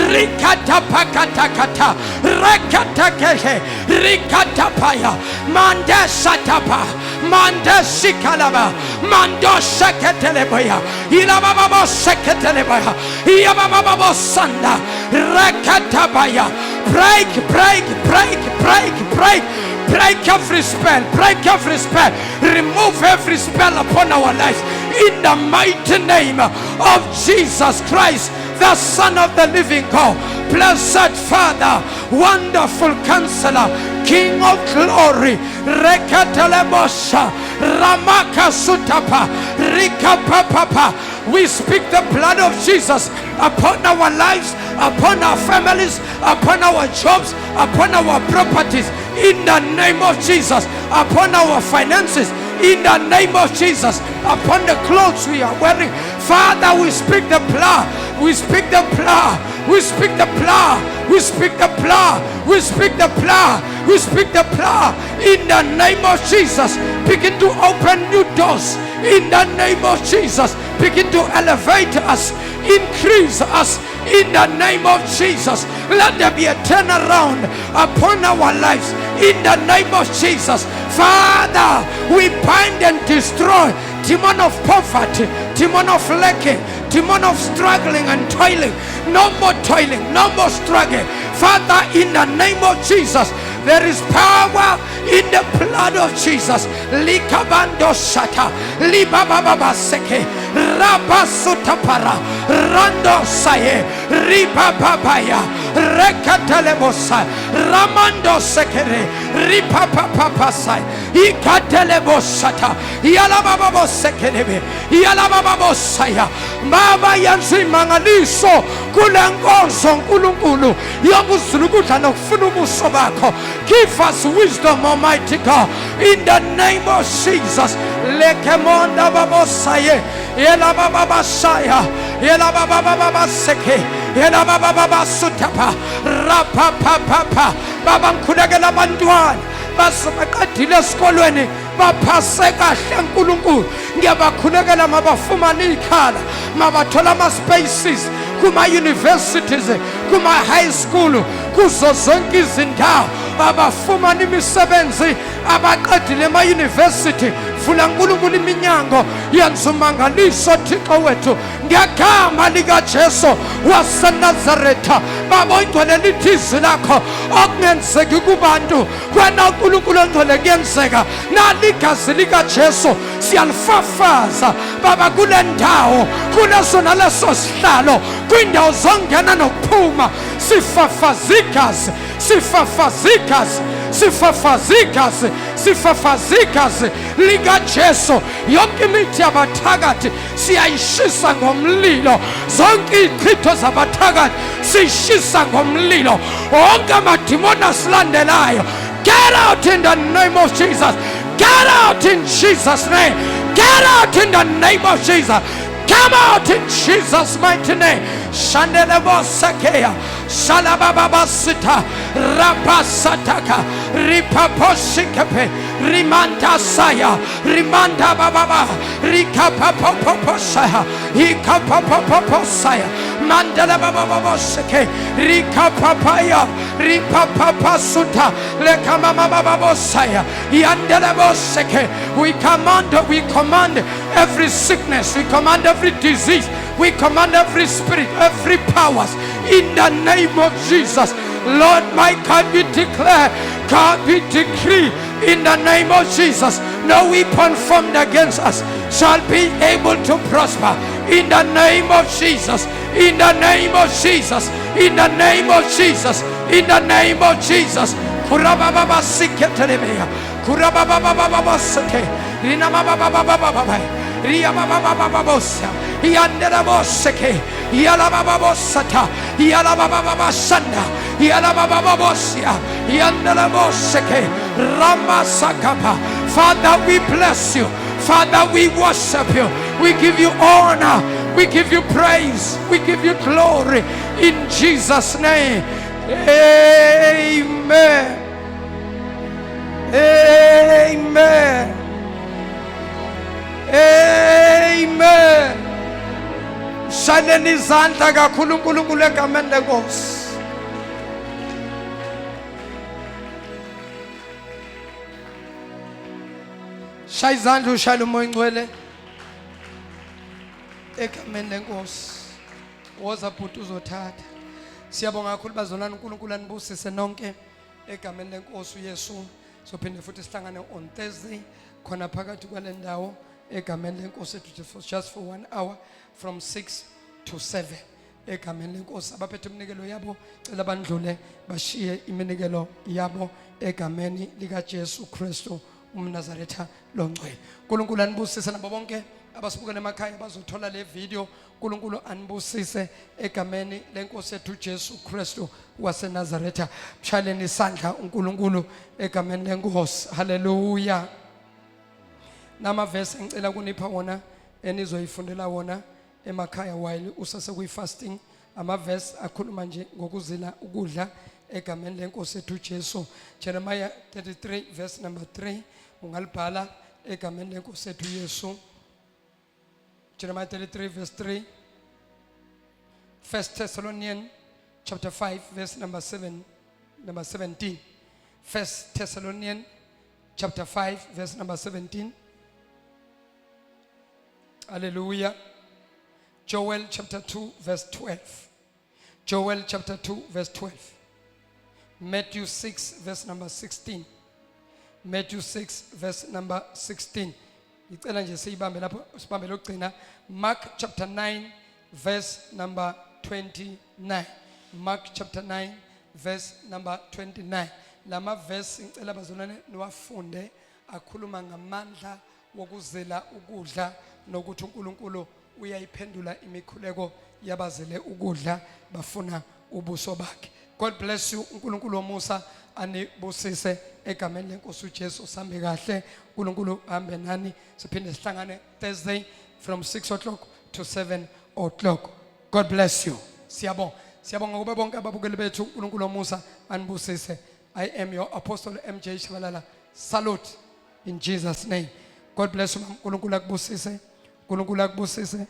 A: Rikatapakatakata, Rekatakehe, Rikatapaya, Mandesatapa, Mandesikalaba, Mandoseketelebaya, Ilabababoseketelebaya, Iabababosanda, Rekatabaya. Break, break, break, break, break. Break every spell, break every spell, remove every spell upon our lives in the mighty name of Jesus Christ, the Son of the living God. Blessed Father, wonderful Counselor, King of glory, Rekatelebosha, Ramaka Sutapa, Rikapapapa. We speak the blood of Jesus upon our lives, upon our families, upon our jobs, upon our properties, in the name of Jesus, upon our finances, in the name of Jesus, upon the clothes we are wearing. Father, we speak the blood, we speak the blood, we speak the blood, we speak the blood, we speak the blood, we speak the blood, in the name of Jesus. Begin to open new doors in the name of Jesus. Begin to elevate us, increase us in the name of Jesus. Let there be a turnaround upon our lives in the name of Jesus. Father, we bind and destroy demon of poverty, demon of lacking, demon of struggling and toiling. No more toiling, no more struggling. Father, in the name of Jesus, there is power in the blood of Jesus. Likabando shata, libababa seke, rabasutapara, rando saye, ribababaya, rekatelebosa, ramando sekere, ripapapapasai, ikatelebosata, yalabababosekerebe, yalabababosaya. Baba yenza imangaliso kule nkonzo uNkulunkulu yokuzula ukudla nokufuna ubuso bakho. Give us wisdom, Almighty God, in the name of Jesus. Lekemonda babosaye, yelabababasaya, yelabababaseke, yelabababasutapa, rapapapapa. Baba ngikhulekela abantwana basebaqedile esikolweni, baphase kahle uNkulunkulu. Ngiyabakhulekela mabafumane ikhala, mabathola ama-spaces kuma-universities, kuma-high school, kuzo zonke izindawo, abafumane imisebenzi, abaqedile ema-university. Vula uNkulunkulu iminyango, yenza umangaliso Thixo wethu ngegama likaJesu waseNazaretha. Baba oyingcwele, lithi izwi lakho okungenzeki kubantu, wena uNkulunkulu ongcwele kuyenzeka. Nali igazi likaJesu siyalifafaza Baba kule ndawo, kuleso naleso sihlalo, kwindawo zongena nokuphuma. Sifafaza igazi, sifafaza igazi, sifafaza igazi, sifafaza igazi likaJesu. Yonke imithi yabathakathi siyayishisa ngomlilo, zonke izichitho zabathakathi siyishisa ngomlilo. Wonke amadimoni asilandelayo, get out in the name of Jesus. Get out in Jesus' name. Get out in the name of Jesus. Come out in Jesus' mighty name. Shandelebosakeya, Shalababasita, Rapasataka, Ripaposhikepe, Rimanta Saya, Rimanta Baba, Rikapapoposaya, Ikapapoposaya, Mandala Bababoseke, Rikapapaya, Ripapapasuta, Lekamamababosaya, Yandeleboseke. We command every sickness, we command every disease, we command every spirit, every powers, in the name of Jesus. Lord my God, we declare, God, we decree in the name of Jesus, no weapon formed against us shall be able to prosper. In the name of Jesus, in the name of Jesus, in the name of Jesus, in the name of Jesus. Father, we bless you. Father, we worship you. We give you honor. We give you praise. We give you glory. In Jesus' name. Amen. Amen. Amen. Mshaleni izandla kakhulu uNkulunkulu egameni lenkosi. Shaya izandla ushayele umoya ongcwele egameni lenkosi. Woza bhuti uzothatha. Siyabonga kakhulu bazalwane, uNkulunkulu anibusise nonke egameni lenkosi uYesu. Sophinde futhi sihlangane on Thursday khona phakathi kwale ndawo egameni lenkosi ethu just for 1 hour from 6 to 7 egameni lenkosi. Abaphethe iminikelo yabo cela bandlule bashiye iminikelo yabo egameni likaJesu Kristu umNazaretha longcwele. uNkulunkulu anibusise nabo bonke abasibukele emakhaya bazothola le video. uNkulunkulu anibusise egameni lenkosi yethu Jesu Kristu waseNazaretha. Mshaleni isandla uNkulunkulu egameni lenkosi. Haleluya. Namavesi engicela kunipha wona enizoyifundela wona emakhaya while usase kuyi-fasting, amavesi akhuluma nje ngokuzila ukudla egameni lenkosi yethu Jesu. Jeremiah 33 verse number 3 ungalibhala egameni lenkosi yethu Yesu. Jeremiah 33 verse 3. First Thessalonians chapter 5 verse number 7 number 17. First Thessalonians chapter 5 verse number 17. Hallelujah. Joel chapter 2 verse 12. Joel chapter 2 verse 12. Matthew 6 verse number 16. Matthew 6 verse number 16. Ngicela nje siyibambe lapho, sibambe lokugcina. Mark chapter 9 verse number 29. Mark chapter 9 verse number 29. Lama verse ngicela bazalwane niwafunde, akhuluma ngamandla wokuzila ukudla nokuthi uNkulunkulu uyayiphendula imikhuleko yabazile ukudla bafuna ubuso bakhe. God bless you. uNkulunkulu womusa anibusise egameni lenkosi uJesu. Sambe kahle, uNkulunkulu hambe nani. Siphinde sihlangane Thursday from 6 o'clock to 7 o'clock. God bless you. Siyabonga, siyabonga kube bonke ababukeli bethu. uNkulunkulu womusa anibusise. I am your Apostle MJ Shabalala. Salute in Jesus name. God bless you. uNkulunkulu akubusise, uNkulunkulu akubusise.